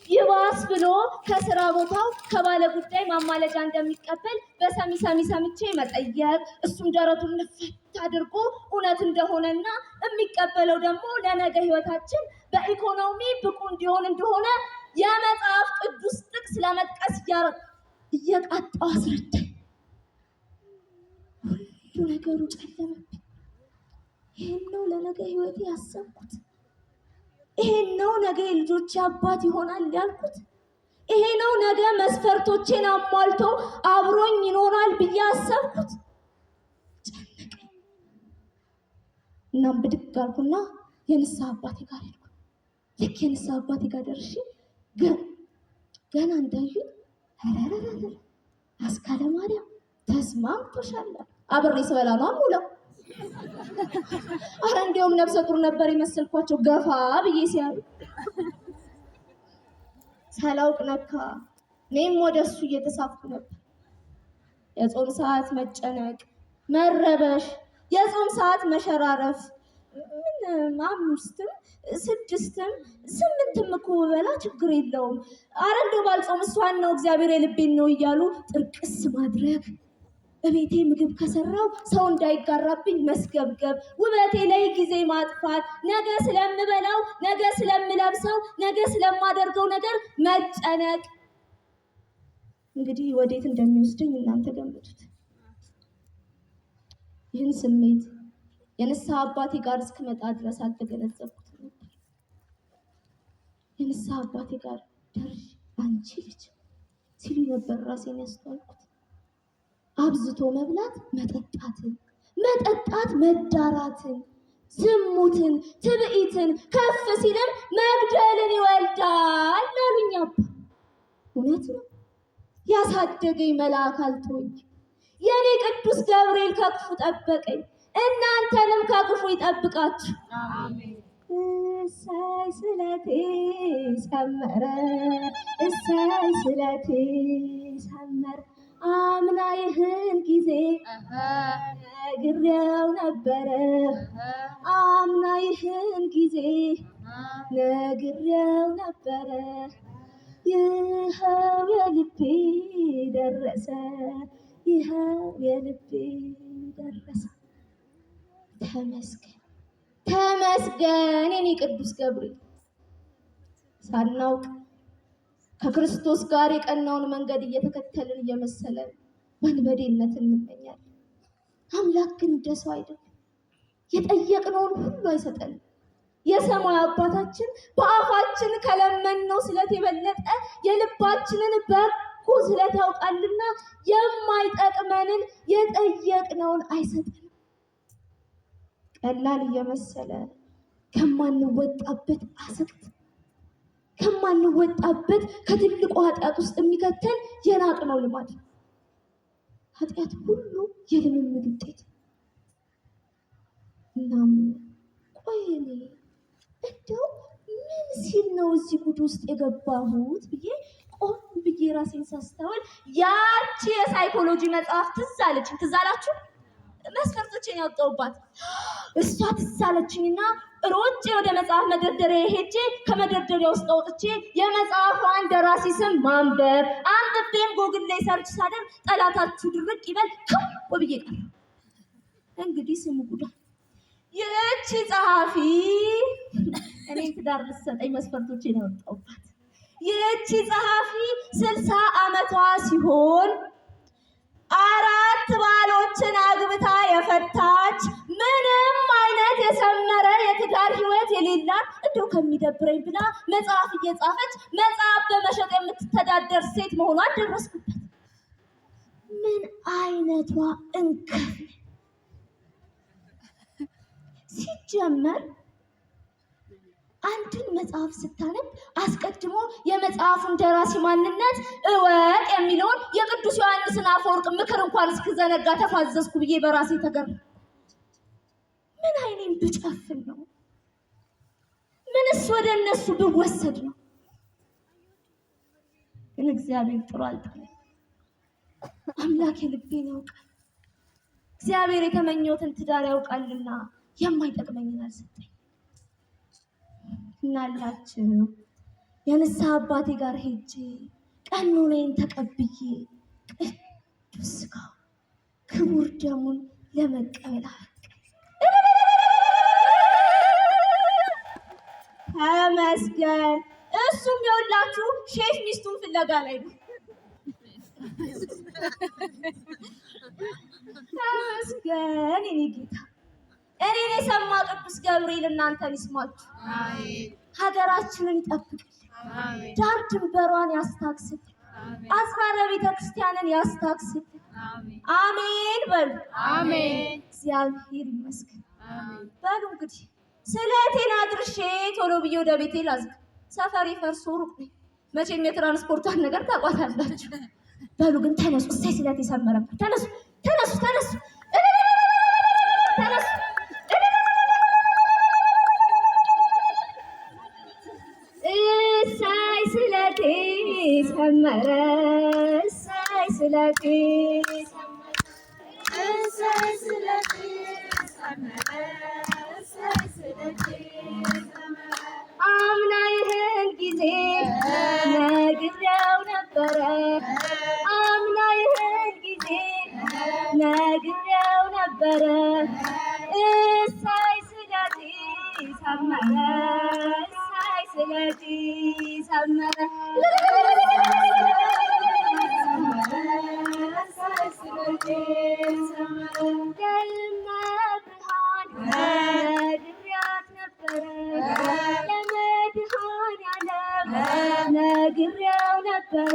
ይባስ ብሎ ከስራ ቦታው ከባለ ጉዳይ ማማለጃ እንደሚቀበል በሰሚ ሰሚ ሰምቼ መጠየቅ፣ እሱም ደረቱን ንፍት አድርጎ እውነት እንደሆነና የሚቀበለው ደግሞ ለነገ ህይወታችን በኢኮኖሚ ብቁ እንዲሆን እንደሆነ የመጽሐፍ ቅዱስ ጥቅስ ለመጥቀስ እየቃጣው አስረዳኝ። ሁሉ ነገሩ ጨለመብኝ። ይሄን ነው ለነገ ህይወቴ ያሰብኩት። ይሄን ነው ነገ የልጆቼ አባት ይሆናል ያልኩት። ይሄ ነው ነገ መስፈርቶቼን አሟልቶ አብሮኝ ይኖራል ብዬ ያሰብኩት። ጨነቀኝ። እናም ብድግ አልኩና የንስሐ አባቴ ጋር ሄድኩ። ልክ የንስሐ አባቴ ጋር ደርሼ ገና እንዳዩኝ ኧረረረረ አስካለ ማርያም ተስማምቶሻል። አብሬ ስበላ ነው የምውለው። አረ እንዲያውም ነፍሰ ጡር ነበር የመሰልኳቸው ገፋ ብዬ ሲያዩ። ሳላውቅ ነካ እኔም ወደ እሱ እየተሳብኩ ነበር። የጾም ሰዓት መጨነቅ፣ መረበሽ፣ የጾም ሰዓት መሸራረፍ፣ ምን 5ም 6ም 8ም እኮ በላ ችግር የለውም። አረ እንደው ባልጾም እሷን ነው እግዚአብሔር የልቤን ነው እያሉ ጥርቅስ ማድረግ፣ እቤቴ ምግብ ከሰራው ሰው እንዳይጋራብኝ መስገብገብ፣ ውበቴ ላይ ጊዜ ማጥፋት፣ ነገ ስለምበላው፣ ነገ ስለምለብሰው፣ ነገ ስለማደርገው ነገር መጨነቅ። እንግዲህ ወዴት እንደሚወስደኝ እናንተ ገምቱት። ይህን ስሜት የንስሐ አባቴ ጋር እስክመጣ ድረስ አልተገነዘብኩትም ነበር። የንስሐ አባቴ ጋር ደርሼ አንቺ ልጅ ሲሉ ነበር ራሴን ያስተዋልኩት። አብዝቶ መብላት መጠጣትን፣ መጠጣት መዳራትን፣ ዝሙትን፣ ትዕቢትን፣ ከፍ ሲልም መግደልን ይወልዳል አሉኝ አባ። እውነት ነው። ያሳደገኝ መልአክ አልተወኝ። የኔ ቅዱስ ገብርኤል ከክፉ ጠበቀኝ። እናንተንም ከክፉ ይጠብቃችሁ። እሰይ ስለቴ ሰመረ፣ እሰይ ስለቴ ሰመረ። አምና ይህን ጊዜ ነግሬው ነበረ፣ አምና ይህን ጊዜ ነግሬው ነበረ። ይኸው የልቤ ደረሰ፣ ይኸው የልቤ ደረሰ። ተመስገን ተመስገን የኔ ቅዱስ ገብርኤል። ሳናውቅ ከክርስቶስ ጋር የቀናውን መንገድ እየተከተልን እየመሰለን ወንበዴነት እንመኛለን። አምላክ ግን እንደ ሰው አይደለም። የጠየቅነውን ሁሉ አይሰጠንም። የሰማይ አባታችን በአፋችን ከለመንነው ስለት የበለጠ የልባችንን በጎ ስለት ያውቃልና የማይጠቅመንን የጠየቅነውን አይሰጠንም። ቀላል እየመሰለ ከማንወጣበት አዘቅት ከማንወጣበት ከትልቁ ኃጢአት ውስጥ የሚከተል የናቅነው ልማድ ነው። ኃጢአት ሁሉ የልምምድ ውጤት። እናም ቆይ እኔ እንደው ምን ሲል ነው እዚህ ጉድ ውስጥ የገባሁት ብዬ ቆም ብዬ ራሴን ሳስተውል ያቺ የሳይኮሎጂ መጽሐፍ ትዝ አለችኝ። ትዝ አላችሁ? መስፈርቶችን ያወጣሁባት እሷ ትዝ አለችኝና ሮጬ ወደ መጽሐፍ መደርደሪያ ሄጄ ከመደርደሪያ ውስጥ አውጥቼ የመጽሐፏን ደራሲ ስም ማንበብ አንብቤም ጎግል ላይ search ሳደርግ ጠላታችሁ ድርቅ ይበል ክው ብዬ ቀረ። እንግዲህ ስሙ ጉዳ ይህቺ ጸሐፊ እኔን ትዳር ልትሰጠኝ መስፈርቶቼን ያወጣሁባት ይህቺ ጸሐፊ 60 ዓመቷ ሲሆን 4 ባሎችን አግብታ የፈታች ምንም አይነት የሰመረ የትዳር ህይወት የሌላት እንደው ከሚደብረኝ ብላ መጽሐፍ እየጻፈች መጽሐፍ በመሸጥ የምትተዳደር ሴት መሆኗን ደረስኩበት። ምን አይነቷ እንከፍ! ሲጀመር አንድን መጽሐፍ ስታነብ አስቀድሞ የመጽሐፉን ደራሲ ማንነት እወቅ የሚለውን የቅዱስ ዮሐንስን አፈወርቅ ምክር እንኳን እስክዘነጋ ተፋዘዝኩ ብዬ በራሴ ተገረምኩ። ምን አይኔን ብጨፍን ነው? ምንስ ወደ እነሱ ብወሰድ ነው? ግን እግዚአብሔር ጥሩ አልጣለኝ። አምላክ የልቤን ያውቃል። እግዚአብሔር የተመኘሁትን ትዳር ያውቃልና የማይጠቅመኝን አልሰጠኝ። እናላችሁ የንስሐ አባቴ ጋር ሄጄ ቀኖናዬን ተቀብዬ ቅዱስ ሥጋውን ክቡር ደሙን ለመቀበል አበቃኝ። ተመስገን። እሱም የሁላችሁ ሼፍ ሚስቱን ፍለጋ ላይ ነው። ተመስገን የኔ ጌታ። እኔን የሰማ ቅዱስ ገብርኤል እናንተን ይስማችሁ። ሀገራችንን ይጠብቅልን። ዳር ድንበሯን ያስታክስልን። አጽራረ ቤተክርስቲያንን ያስታክስልን። አሜን በሉ። አሜን። እግዚአብሔር ይመስገን። በሉ እንግዲህ ስለቴን አድርሼ ቶሎ ብዬ ወደ ቤቴ ላዝግ። ሰፈሬ ፈርሶ ሩቅ ነኝ። መቼም የትራንስፖርቷን ነገር ታውቋታላችሁ። በሉ ግን ተነሱ። እሰይ ስለቴ ሰመረበት። ተነሱ፣ ተነሱ፣ ተነሱ፣ ተነሱ። እሰይ ስለቴ ሰመረ፣ እሰይ ስለቴ ሰመረ፣ እሰይ ስለቴ ሰመረ፣ እሰይ ስለቴ ሰመረ። አምና ይህን ጊዜ ነግሬው ነበረ፣ አምና ይህን ጊዜ ነግሬው ነበረ። እሰይ ስለቴ ሰመረ፣ እሰይ ስለቴ ሰመረ፣ እሰይ ስለቴ ሰመረ። ለእመብርሃን ነግሬያት ነበረ፣ ለመድኃኔዓለም ነግሬው ነበረ፣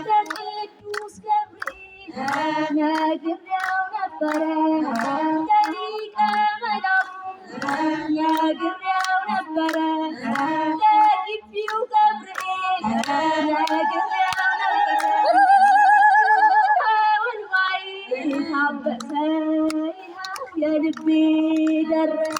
ለቅዱስ ገብርኤል ነግሬው ነበረ፣ ለሊቀ መላኩ ደረሰ።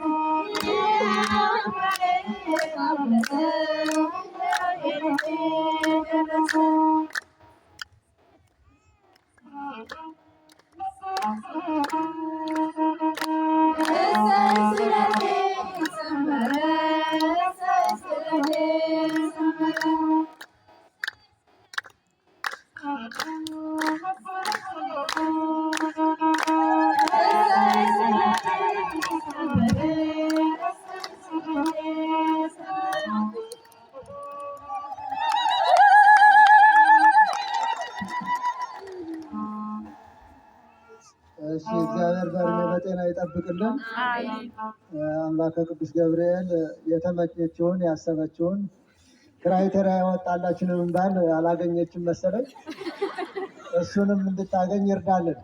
እሺ፣ እግዚአብሔር በእድሜ በጤና ይጠብቅልን። አምላከ ቅዱስ ገብርኤል የተመኘችውን ያሰበችውን criteria ያወጣላችንን ባል አላገኘችም መሰለኝ። እሱንም እንድታገኝ ይርዳልን።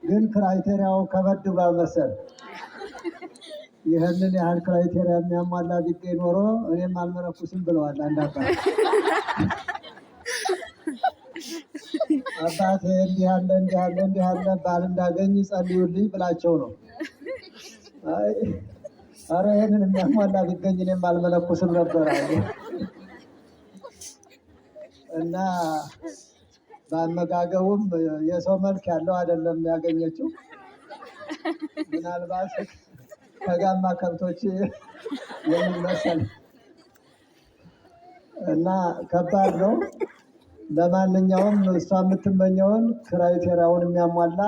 ግን criteria ው ከበድ ብሏል መሰል። ይህንን ያህል criteria የሚያሟላ ቢገኝ ኖሮ እኔም አልመነኩስም ብለዋል አንድ አባት። አባቴ እንዲህ ያለ እንዲህ ያለ እንዲህ ያለ ባል እንዳገኝ ጸልዩልኝ ብላቸው ነው። አይ ኧረ ይህንን የሚያሟላ ቢገኝ እኔም አልመነኩስም ነበር አሉ። እና በአመጋገቡም የሰው መልክ ያለው አይደለም ያገኘችው። ምናልባት ከጋማ ከብቶች የሚመሰል እና ከባድ ነው። ለማንኛውም እሷ የምትመኘውን criteria ውን የሚያሟላ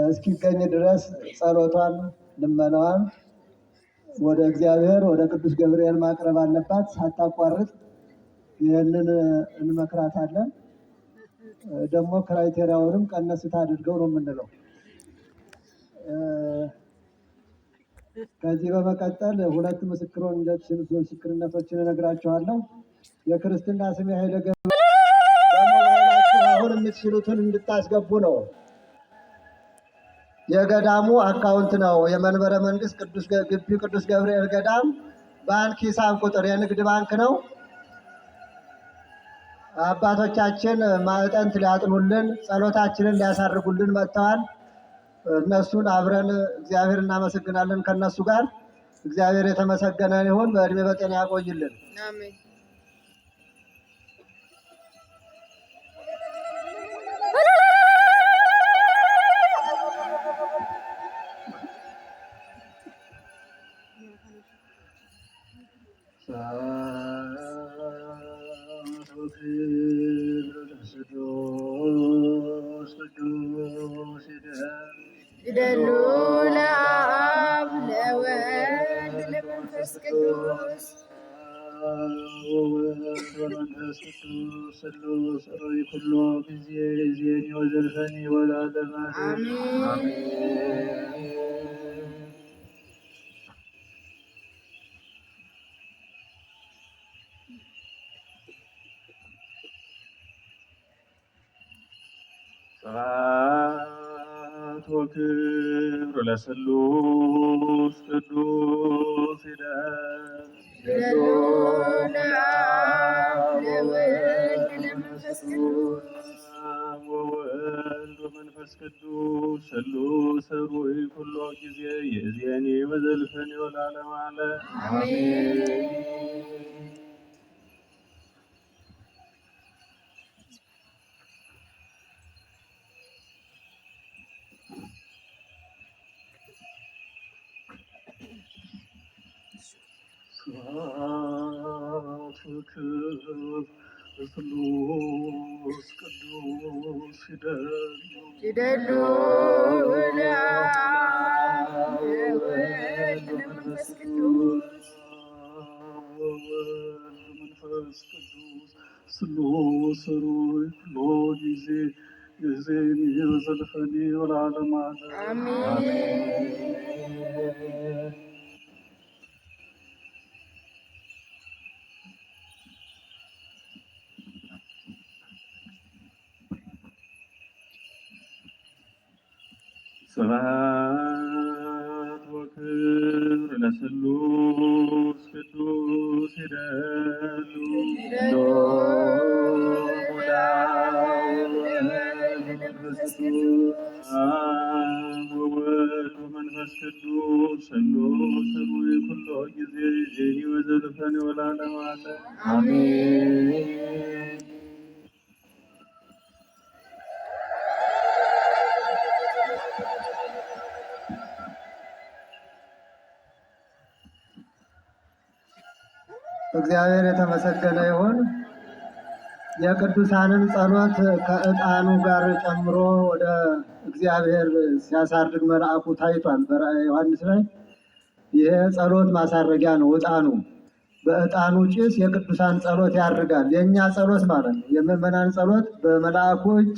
እስኪገኝ ድረስ ጸሎቷን፣ ልመናዋን ወደ እግዚአብሔር ወደ ቅዱስ ገብርኤል ማቅረብ አለባት ሳታቋርጥ። ይህንን እንመክራታለን። ደግሞ criteria ውንም ቀነስ አድርገው ነው የምንለው። ከዚህ በመቀጠል ሁለት ምስክርነቶችን እነግራችኋለሁ። የክርስትና ስሜ ኃይለ ገብርኤል። በሞባይላችሁ አሁን የምትችሉትን እንድታስገቡ ነው። የገዳሙ account ነው። የመንበረ መንግስት ቅዱስ ግቢ ቅዱስ ገብርኤል ገዳም ባንክ ሂሳብ ቁጥር የንግድ ባንክ ነው። አባቶቻችን ማዕጠንት ሊያጥኑልን ጸሎታችንን ሊያሳርጉልን መጥተዋል። እነሱን አብረን እግዚአብሔር እናመሰግናለን። ከነሱ ጋር እግዚአብሔር የተመሰገነ ይሁን። በእድሜ በጤና ያቆይልን። አሜን። ይደሉ ለአብ ለወልድ ለመንፈስ ቅዱስ። ወወልድ ወመንፈስ ቅዱስ ስሉስ ዕሩይ ኩሎ ጊዜ ይእዜኒ ወዘልፈኒ ወለዓለመ ዓለም። አሜን። ስብሐት ወክብር ለስሉስ ቅዱስ ይደል ይደሉ ለአብ ለወልድ ለመንፈስ ቅዱስ። ወወልድ ወመንፈስ ቅዱስ ስሉስ ዕሩይ ኩሎ ጊዜ ይእዜኒ ወዘልፈኒ ወለዓለመ ዓለም። አሜን። ስብሐት ወክብር ለስሉስ ቅዱስ ይደሉ ይደሉ ለአብ ለወልድ ለመንፈስ ቅዱስ። ወወልድ መንፈስ ቅዱስ ስሉስ ዕሩይ ኩሎ ጊዜ ይእዜኒ ወዘልፈኒ ወለዓለመ ዓለም። አሜን። ስብሐት ወክብር ለስሉስ ቅዱስ ይደሉ ይደሉ ለአብ ለወልድ ለመንፈስ ቅዱስ። ወወልድ ወመንፈስ ወመንፈስ ቅዱስ ስሉስ ኅሩይ ኩሎ ጊዜ ይእዜኒ ወዘልፈኒ ወለዓለመ ዓለም አሜን። እግዚአብሔር የተመሰገነ ይሁን። የቅዱሳንን ጸሎት ከዕጣኑ ጋር ጨምሮ ወደ እግዚአብሔር ሲያሳርግ መልአኩ ታይቷል በራእየ ዮሐንስ ላይ። ይሄ ጸሎት ማሳረጊያ ነው። ዕጣኑ በዕጣኑ ጭስ የቅዱሳን ጸሎት ያርጋል። የእኛ ጸሎት ማለት ነው። የምዕመናን ጸሎት በመልአኩ እጅ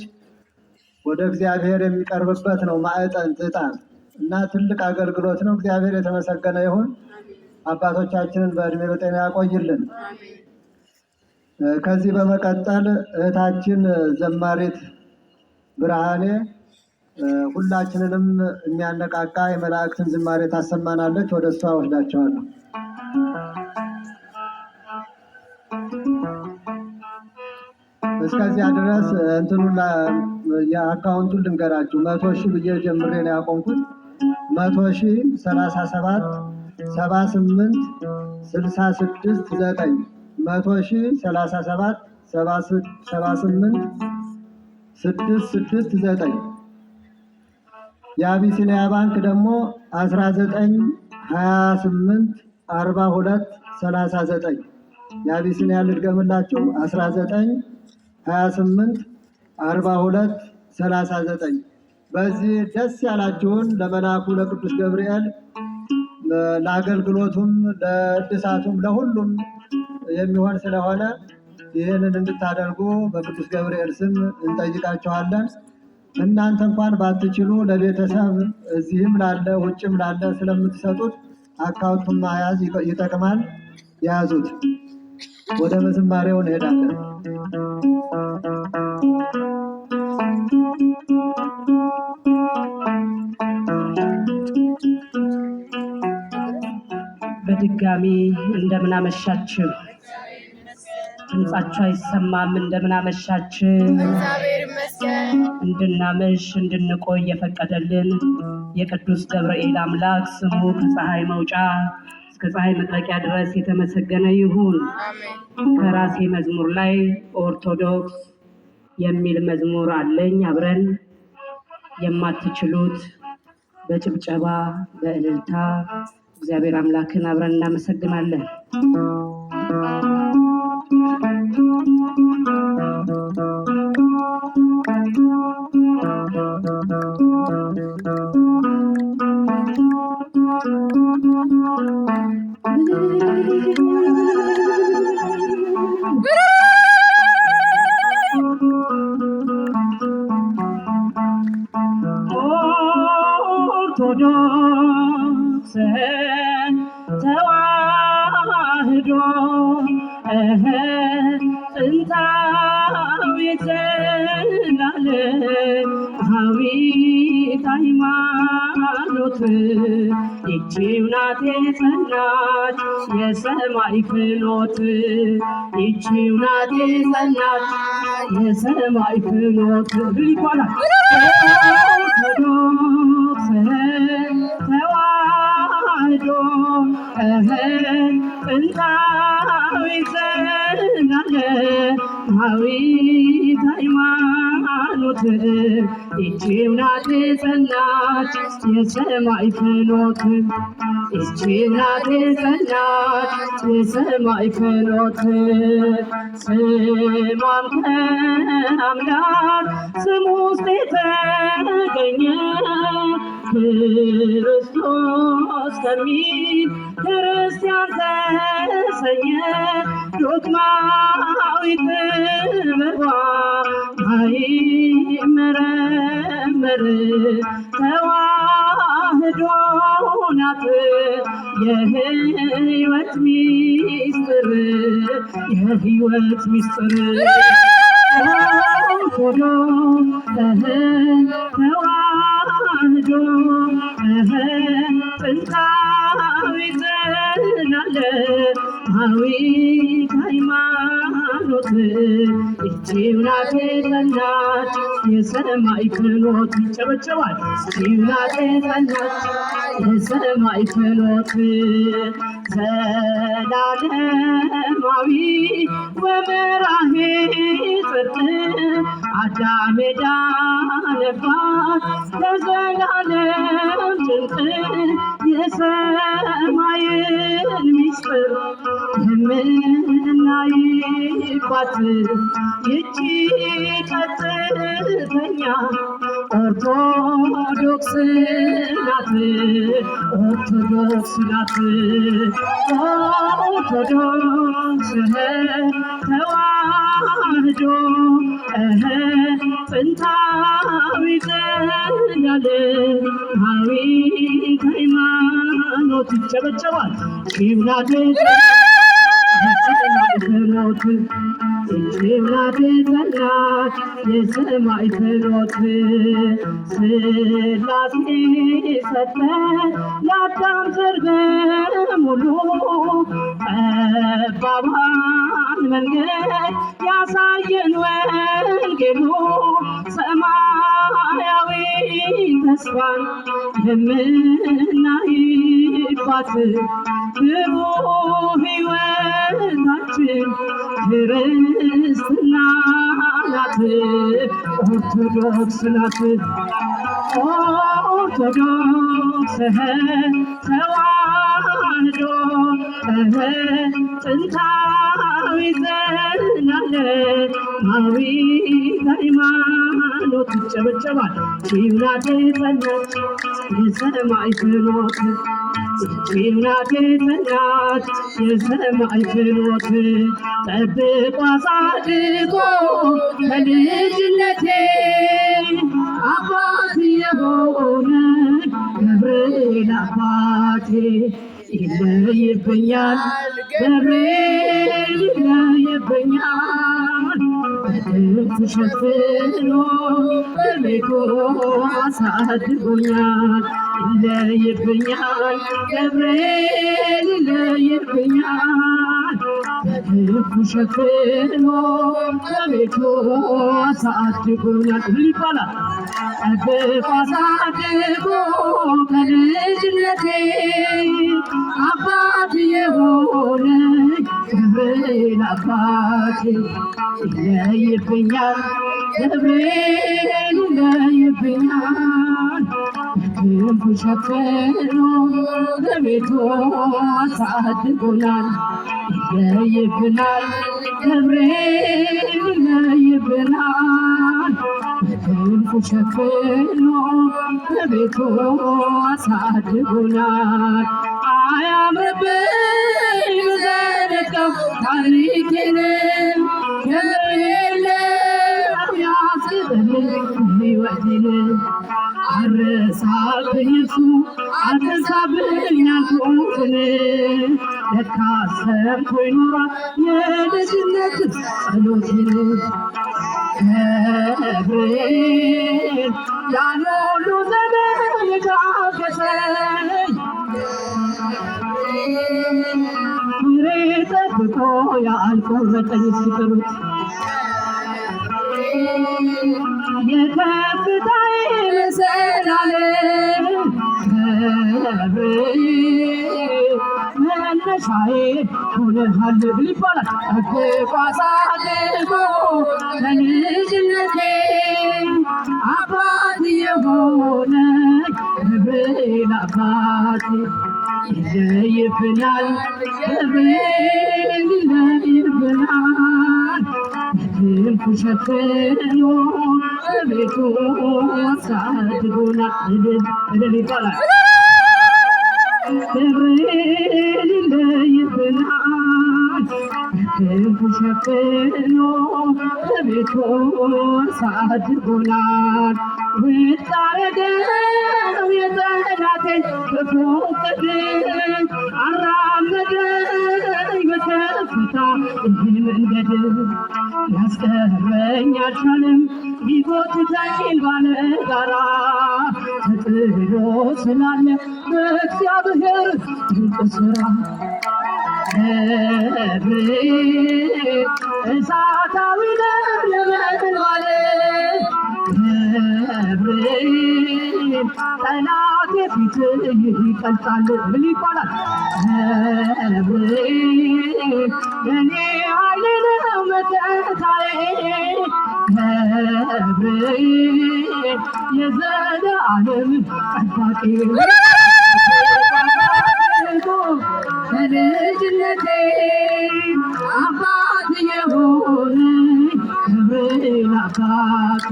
ወደ እግዚአብሔር የሚቀርብበት ነው። ማዕጠንት ዕጣን እና ትልቅ አገልግሎት ነው። እግዚአብሔር የተመሰገነ ይሁን። አባቶቻችንን በእድሜ በጤና ያቆይልን። ከዚህ በመቀጠል እህታችን ዘማሪት ብርሃኔ ሁላችንንም የሚያነቃቃ የመላእክትን ዝማሬ ታሰማናለች። ወደ እሷ ወስዳቸዋለሁ። እስከዚያ ድረስ እንትኑን የአካውንቱን ልንገራችሁ። 100,000 ብዬ ጀምሬ ነው ያቆምኩት። 100,037 78 66 9 100,037 78 6 6 9። የአቢሲኒያ ባንክ ደግሞ 19 28 42 39። የአቢሲኒያ ልድገምላችሁ፣ 19 28 42 39። በዚህ ደስ ያላችሁን ለመልአኩ ለቅዱስ ገብርኤል ለአገልግሎቱም ለእድሳቱም ለሁሉም የሚሆን ስለሆነ ይህንን እንድታደርጉ በቅዱስ ገብርኤል ስም እንጠይቃችኋለን። እናንተ እንኳን ባትችሉ ለቤተሰብ እዚህም ላለ ውጭም ላለ ስለምትሰጡት አካውንቱን መያዝ ይጠቅማል። ያዙት። ወደ መዝማሬው እንሄዳለን። በድጋሚ እንደምን አመሻችሁ። ድምጻችሁ አይሰማም። እንደምን አመሻችሁ። እግዚአብሔር ይመስገን። እንድናመሽ እንድንቆይ የፈቀደልን የቅዱስ ገብርኤል አምላክ ስሙ ከፀሐይ መውጫ እስከ ፀሐይ መጥለቂያ ድረስ የተመሰገነ ይሁን። አሜን። ከራሴ መዝሙር ላይ ኦርቶዶክስ የሚል መዝሙር አለኝ። አብረን የማትችሉት በጭብጨባ በእልልታ እግዚአብሔር አምላክን አብረን እናመሰግናለን። ኦርቶዶክስ ተዋህዶ ጥንታዊት ዘላለማዊት ሃይማኖት ይህቺው ናት የጸናች የሰማይ ፍኖት፣ ይህቺው ናት የጸናች የሰማይ ፍኖት ይባላል። ኦርቶዶክስ ተዋህዶ ጥንታዊት ዘላለማዊት ሃይማኖት ይህቺው ናት የጸናች የሰማይ ፍኖት፣ ይህቺው ናት የጸናች የሰማይ ፍኖት። ስሟም ከአምላክ ስም ውስጥ የተገኘ ክርስቶስ ከሚል ክርስቲያን ተሰኘ፣ ዶግማዊ ጥበቧ አይመረመር፣ ተዋህዶ ናት የሕይወት ሚስጥር፣ የሕይወት ሚስጥር። ኦርቶዶክስ ተዋህዶ ጥንታዊት ዘላለማዊት ሃይማኖት ይህቺው ናት የጸናች የሰማይ ፍኖት ይጨበጨባል። ይብላጤ ጸናች የሰማይ ፍኖት ዘላለማዊ ወመራሄ ጽድቅ አዳም የዳነባት ለዘላለም ጭንቅ የሰማይን ምስጢር የምናይባት ይቺ ቀጥተኛ ኦርቶዶክስ ናት፣ ኦርቶዶክስ ናት፣ ኦርቶዶክስ ተዋህዶ ጥንታዊ ዘላለማዊ ሃይማኖት ይጨበጨባል። ይብላቴ ፍኖት ይብላቴ ጸናች የሰማይ ፍኖት ሥላሴ ሰጠ ለአዳም ዘር በሙሉ ጠባቧን መንገድ ያሳየን ወንጌሉ ሰማያዊ ተስፋን የምናይባት ብሩህ ሕይወታችን ክርስትና ናት፣ ኦርቶዶክስ ናት፣ ኦርቶዶክስ ተዋህዶ ጥንታዊ ዘላለማዊ ሃይማኖት ይጨበጨባል። ይብላቴ ጸናች የሰማይ ፍኖት ይብላቴ ጸናች የሰማይ ፍኖት ጠብቆ አሳድጎ ከልጅነቴ አባት የሆነ ገብርኤል አባቴ ይለይብኛል፣ ገብርኤል ይለይብኛል፣ በክንፉ ሸፍኖ በቤቱ አሳድጎኛል። ይለይብኛል፣ ገብርኤል ይለይብኛል፣ በክንፉ ሸፍኖ በቤቱ አሳድጎኛል። ምን ይባላል? ጠብቆ አሳድጎ ከልጅነቴ አባት የሆነ ገብርኤል አባቴ ይለይብኛል፣ ገብርኤል ይለይብኛል፣ በክንፉ ሸፍኖ በቤቱ አሳድጎናል። ይለይብናል፣ ገብርኤል ይለይብናል፣ በክንፉ ሸፍኖ በቤቱ አሳድጎናል። አያምርብኝ ብዘነጋው ታሪኬን፣ ገብርኤል ያስበልኝ ሕይወቴን። አረሳብኝ እርሱ አትርሳብኝ ያልኩትን ለካ ሰምቶ ይኖራል የልጅነት ጸሎቴን። ገብርኤል ያን ሁሉ ዘመን የታገሰኝ ፍሬ ጠብቆ ያልቆረጠኝ እስኪጥሩት የከፍታዬ መሰላል ገብርኤል መነሻዬ ሆነሃል ብል ይባላል። ጠብቆ አሳድጎ ከልጅነቴ አባት የሆነ ገብርኤል አባቴ ይለይብናል፣ ገብርኤል ይለይብናል፣ በክንፉ ሸፍኖ በቤቱ አሳድጎናል። እልል እልል ይባላል። ገብርኤል ይለይብናል፣ በክንፉ ሸፍኖ በቤቱ አሳድጎናል። ውጥ አረገው የጠላቴን ክፉ ዕቅድ፣ አራመደኝ በከፍታ ይህ መንገድ ሊያስቀረኝ አልቻለም ሊጎትተኝ ባለጋራ ተጥሎ ስላለ በእግዚአብሔር ድንቅ ስራ። ገብርኤል እሳታዊ ነው ነበልባል። ገብርኤል ጠላቴ ፊት ይቀልጣል። ምን ይባላል? ገብርኤል እኔ ኃይሌ ነው መከታዬ፣ ገብርኤል የዘለዓለም ጠባቂ፣ ከልጅነቴ አባት የሆነ ገብርኤል አባቴ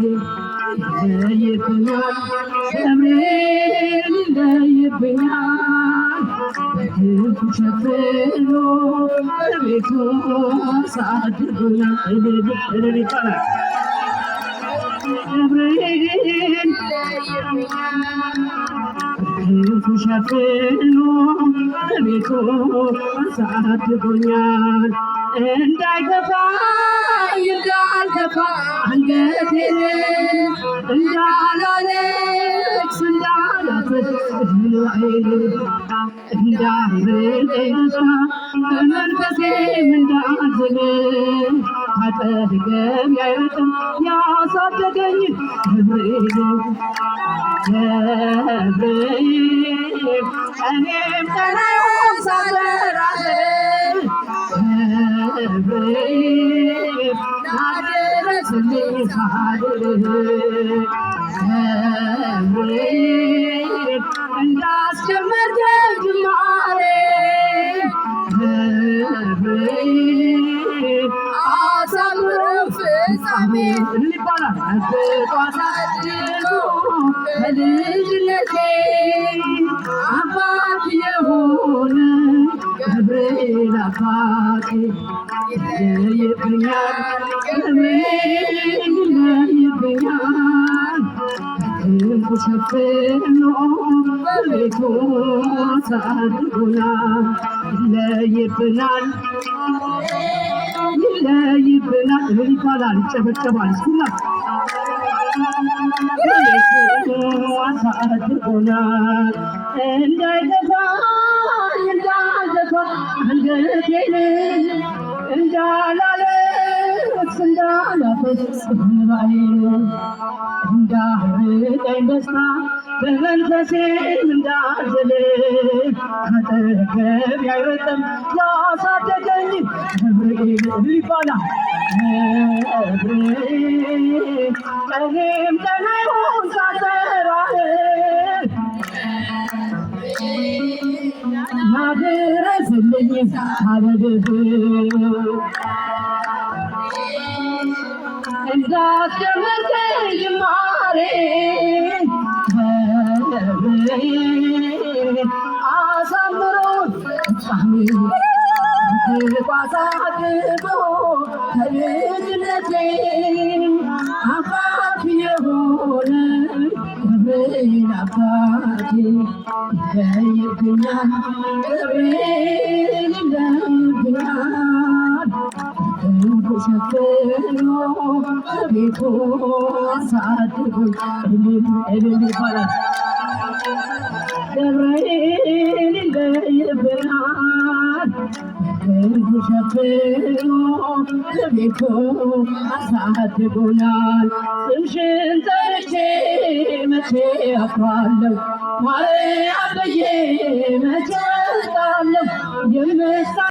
ይለይብኛል፣ ገብርኤል ይለይብኛል፣ በክንፉ ሸፍኖ በቤቱ አሳድጎኛል። እልል እልል ይባላል። ገብርኤል ክንፉ ሸፍኖ በቤቱ አሳድጎኛል። እንዳይከፋኝ እንዳልከፋ አንገቴን፣ እንዳላለቅስ እንዳላፍር እንባዬን፣ እንዳይርቀኝ ደስታ በመንፈሴም እንዳዝን፣ ካጠገቤ አይርቅም ያሳደገኝ ገብርኤል። ገብርኤል እኔም ቀናውን ሳበራህ፣ ገብርኤል ናድረስልኝ ሳድርህ፣ ገብርኤል እንዳስጀመርከኝ ጅማሬ፣ ገብርኤል አሳምረው ፍጻሜ። እልል ይባላል። ጠብቆ አሳድጎ ከልጅነቴ አባት የሆነ ገብርኤል አባቴ ይለይብኛል፣ ገብርኤል ይለይብኛል፣ በክንፉ ሸፍኖ በቤቱ አሳድጎናል። ይለይብናል፣ ይለይብናል። እልል ይባላል፣ ይጨበጨባል። እስኩላ በቤቱ አሳድጎናል። እንዳይከፋኝ እንዳልደፋ አንገቴን፣ እንዳላለቅስ እንዳላፈስ እንባዬን፣ እንዳይርቀኝ ደስታ በመንፈሴም እንዳዝል፣ ካጠገቤ አይርቅም ያሳደገኝ ገብርኤል። እልል ይባላል። ገብርኤል እኔም ቀናውን ሳጠራህ ናድረስልኝ ሳበድህ፣ እንዳስጀመርከኝ ጅማሬ፣ ገብርኤል አሳምሮ ፍጻሜ፣ አሳድጎ ከልጅነቴ አባት የሆነ ገብርኤል አባቴ ይለይብኛል፣ ገብርኤል ይለይብኛል፣ በክንፉ ሸፍኖ በቤቱ አሳድጎኛል። እልል እልል ይባላል። ገብርኤል ይለይብናል፣ በክንፉ ሸፍኖ በቤቱ አሳድጎናል። ስምሽን ጠርቼ መቼ አፍራለሁ? ማርያም ብዬ መቼ እወጣለሁ? የምሳ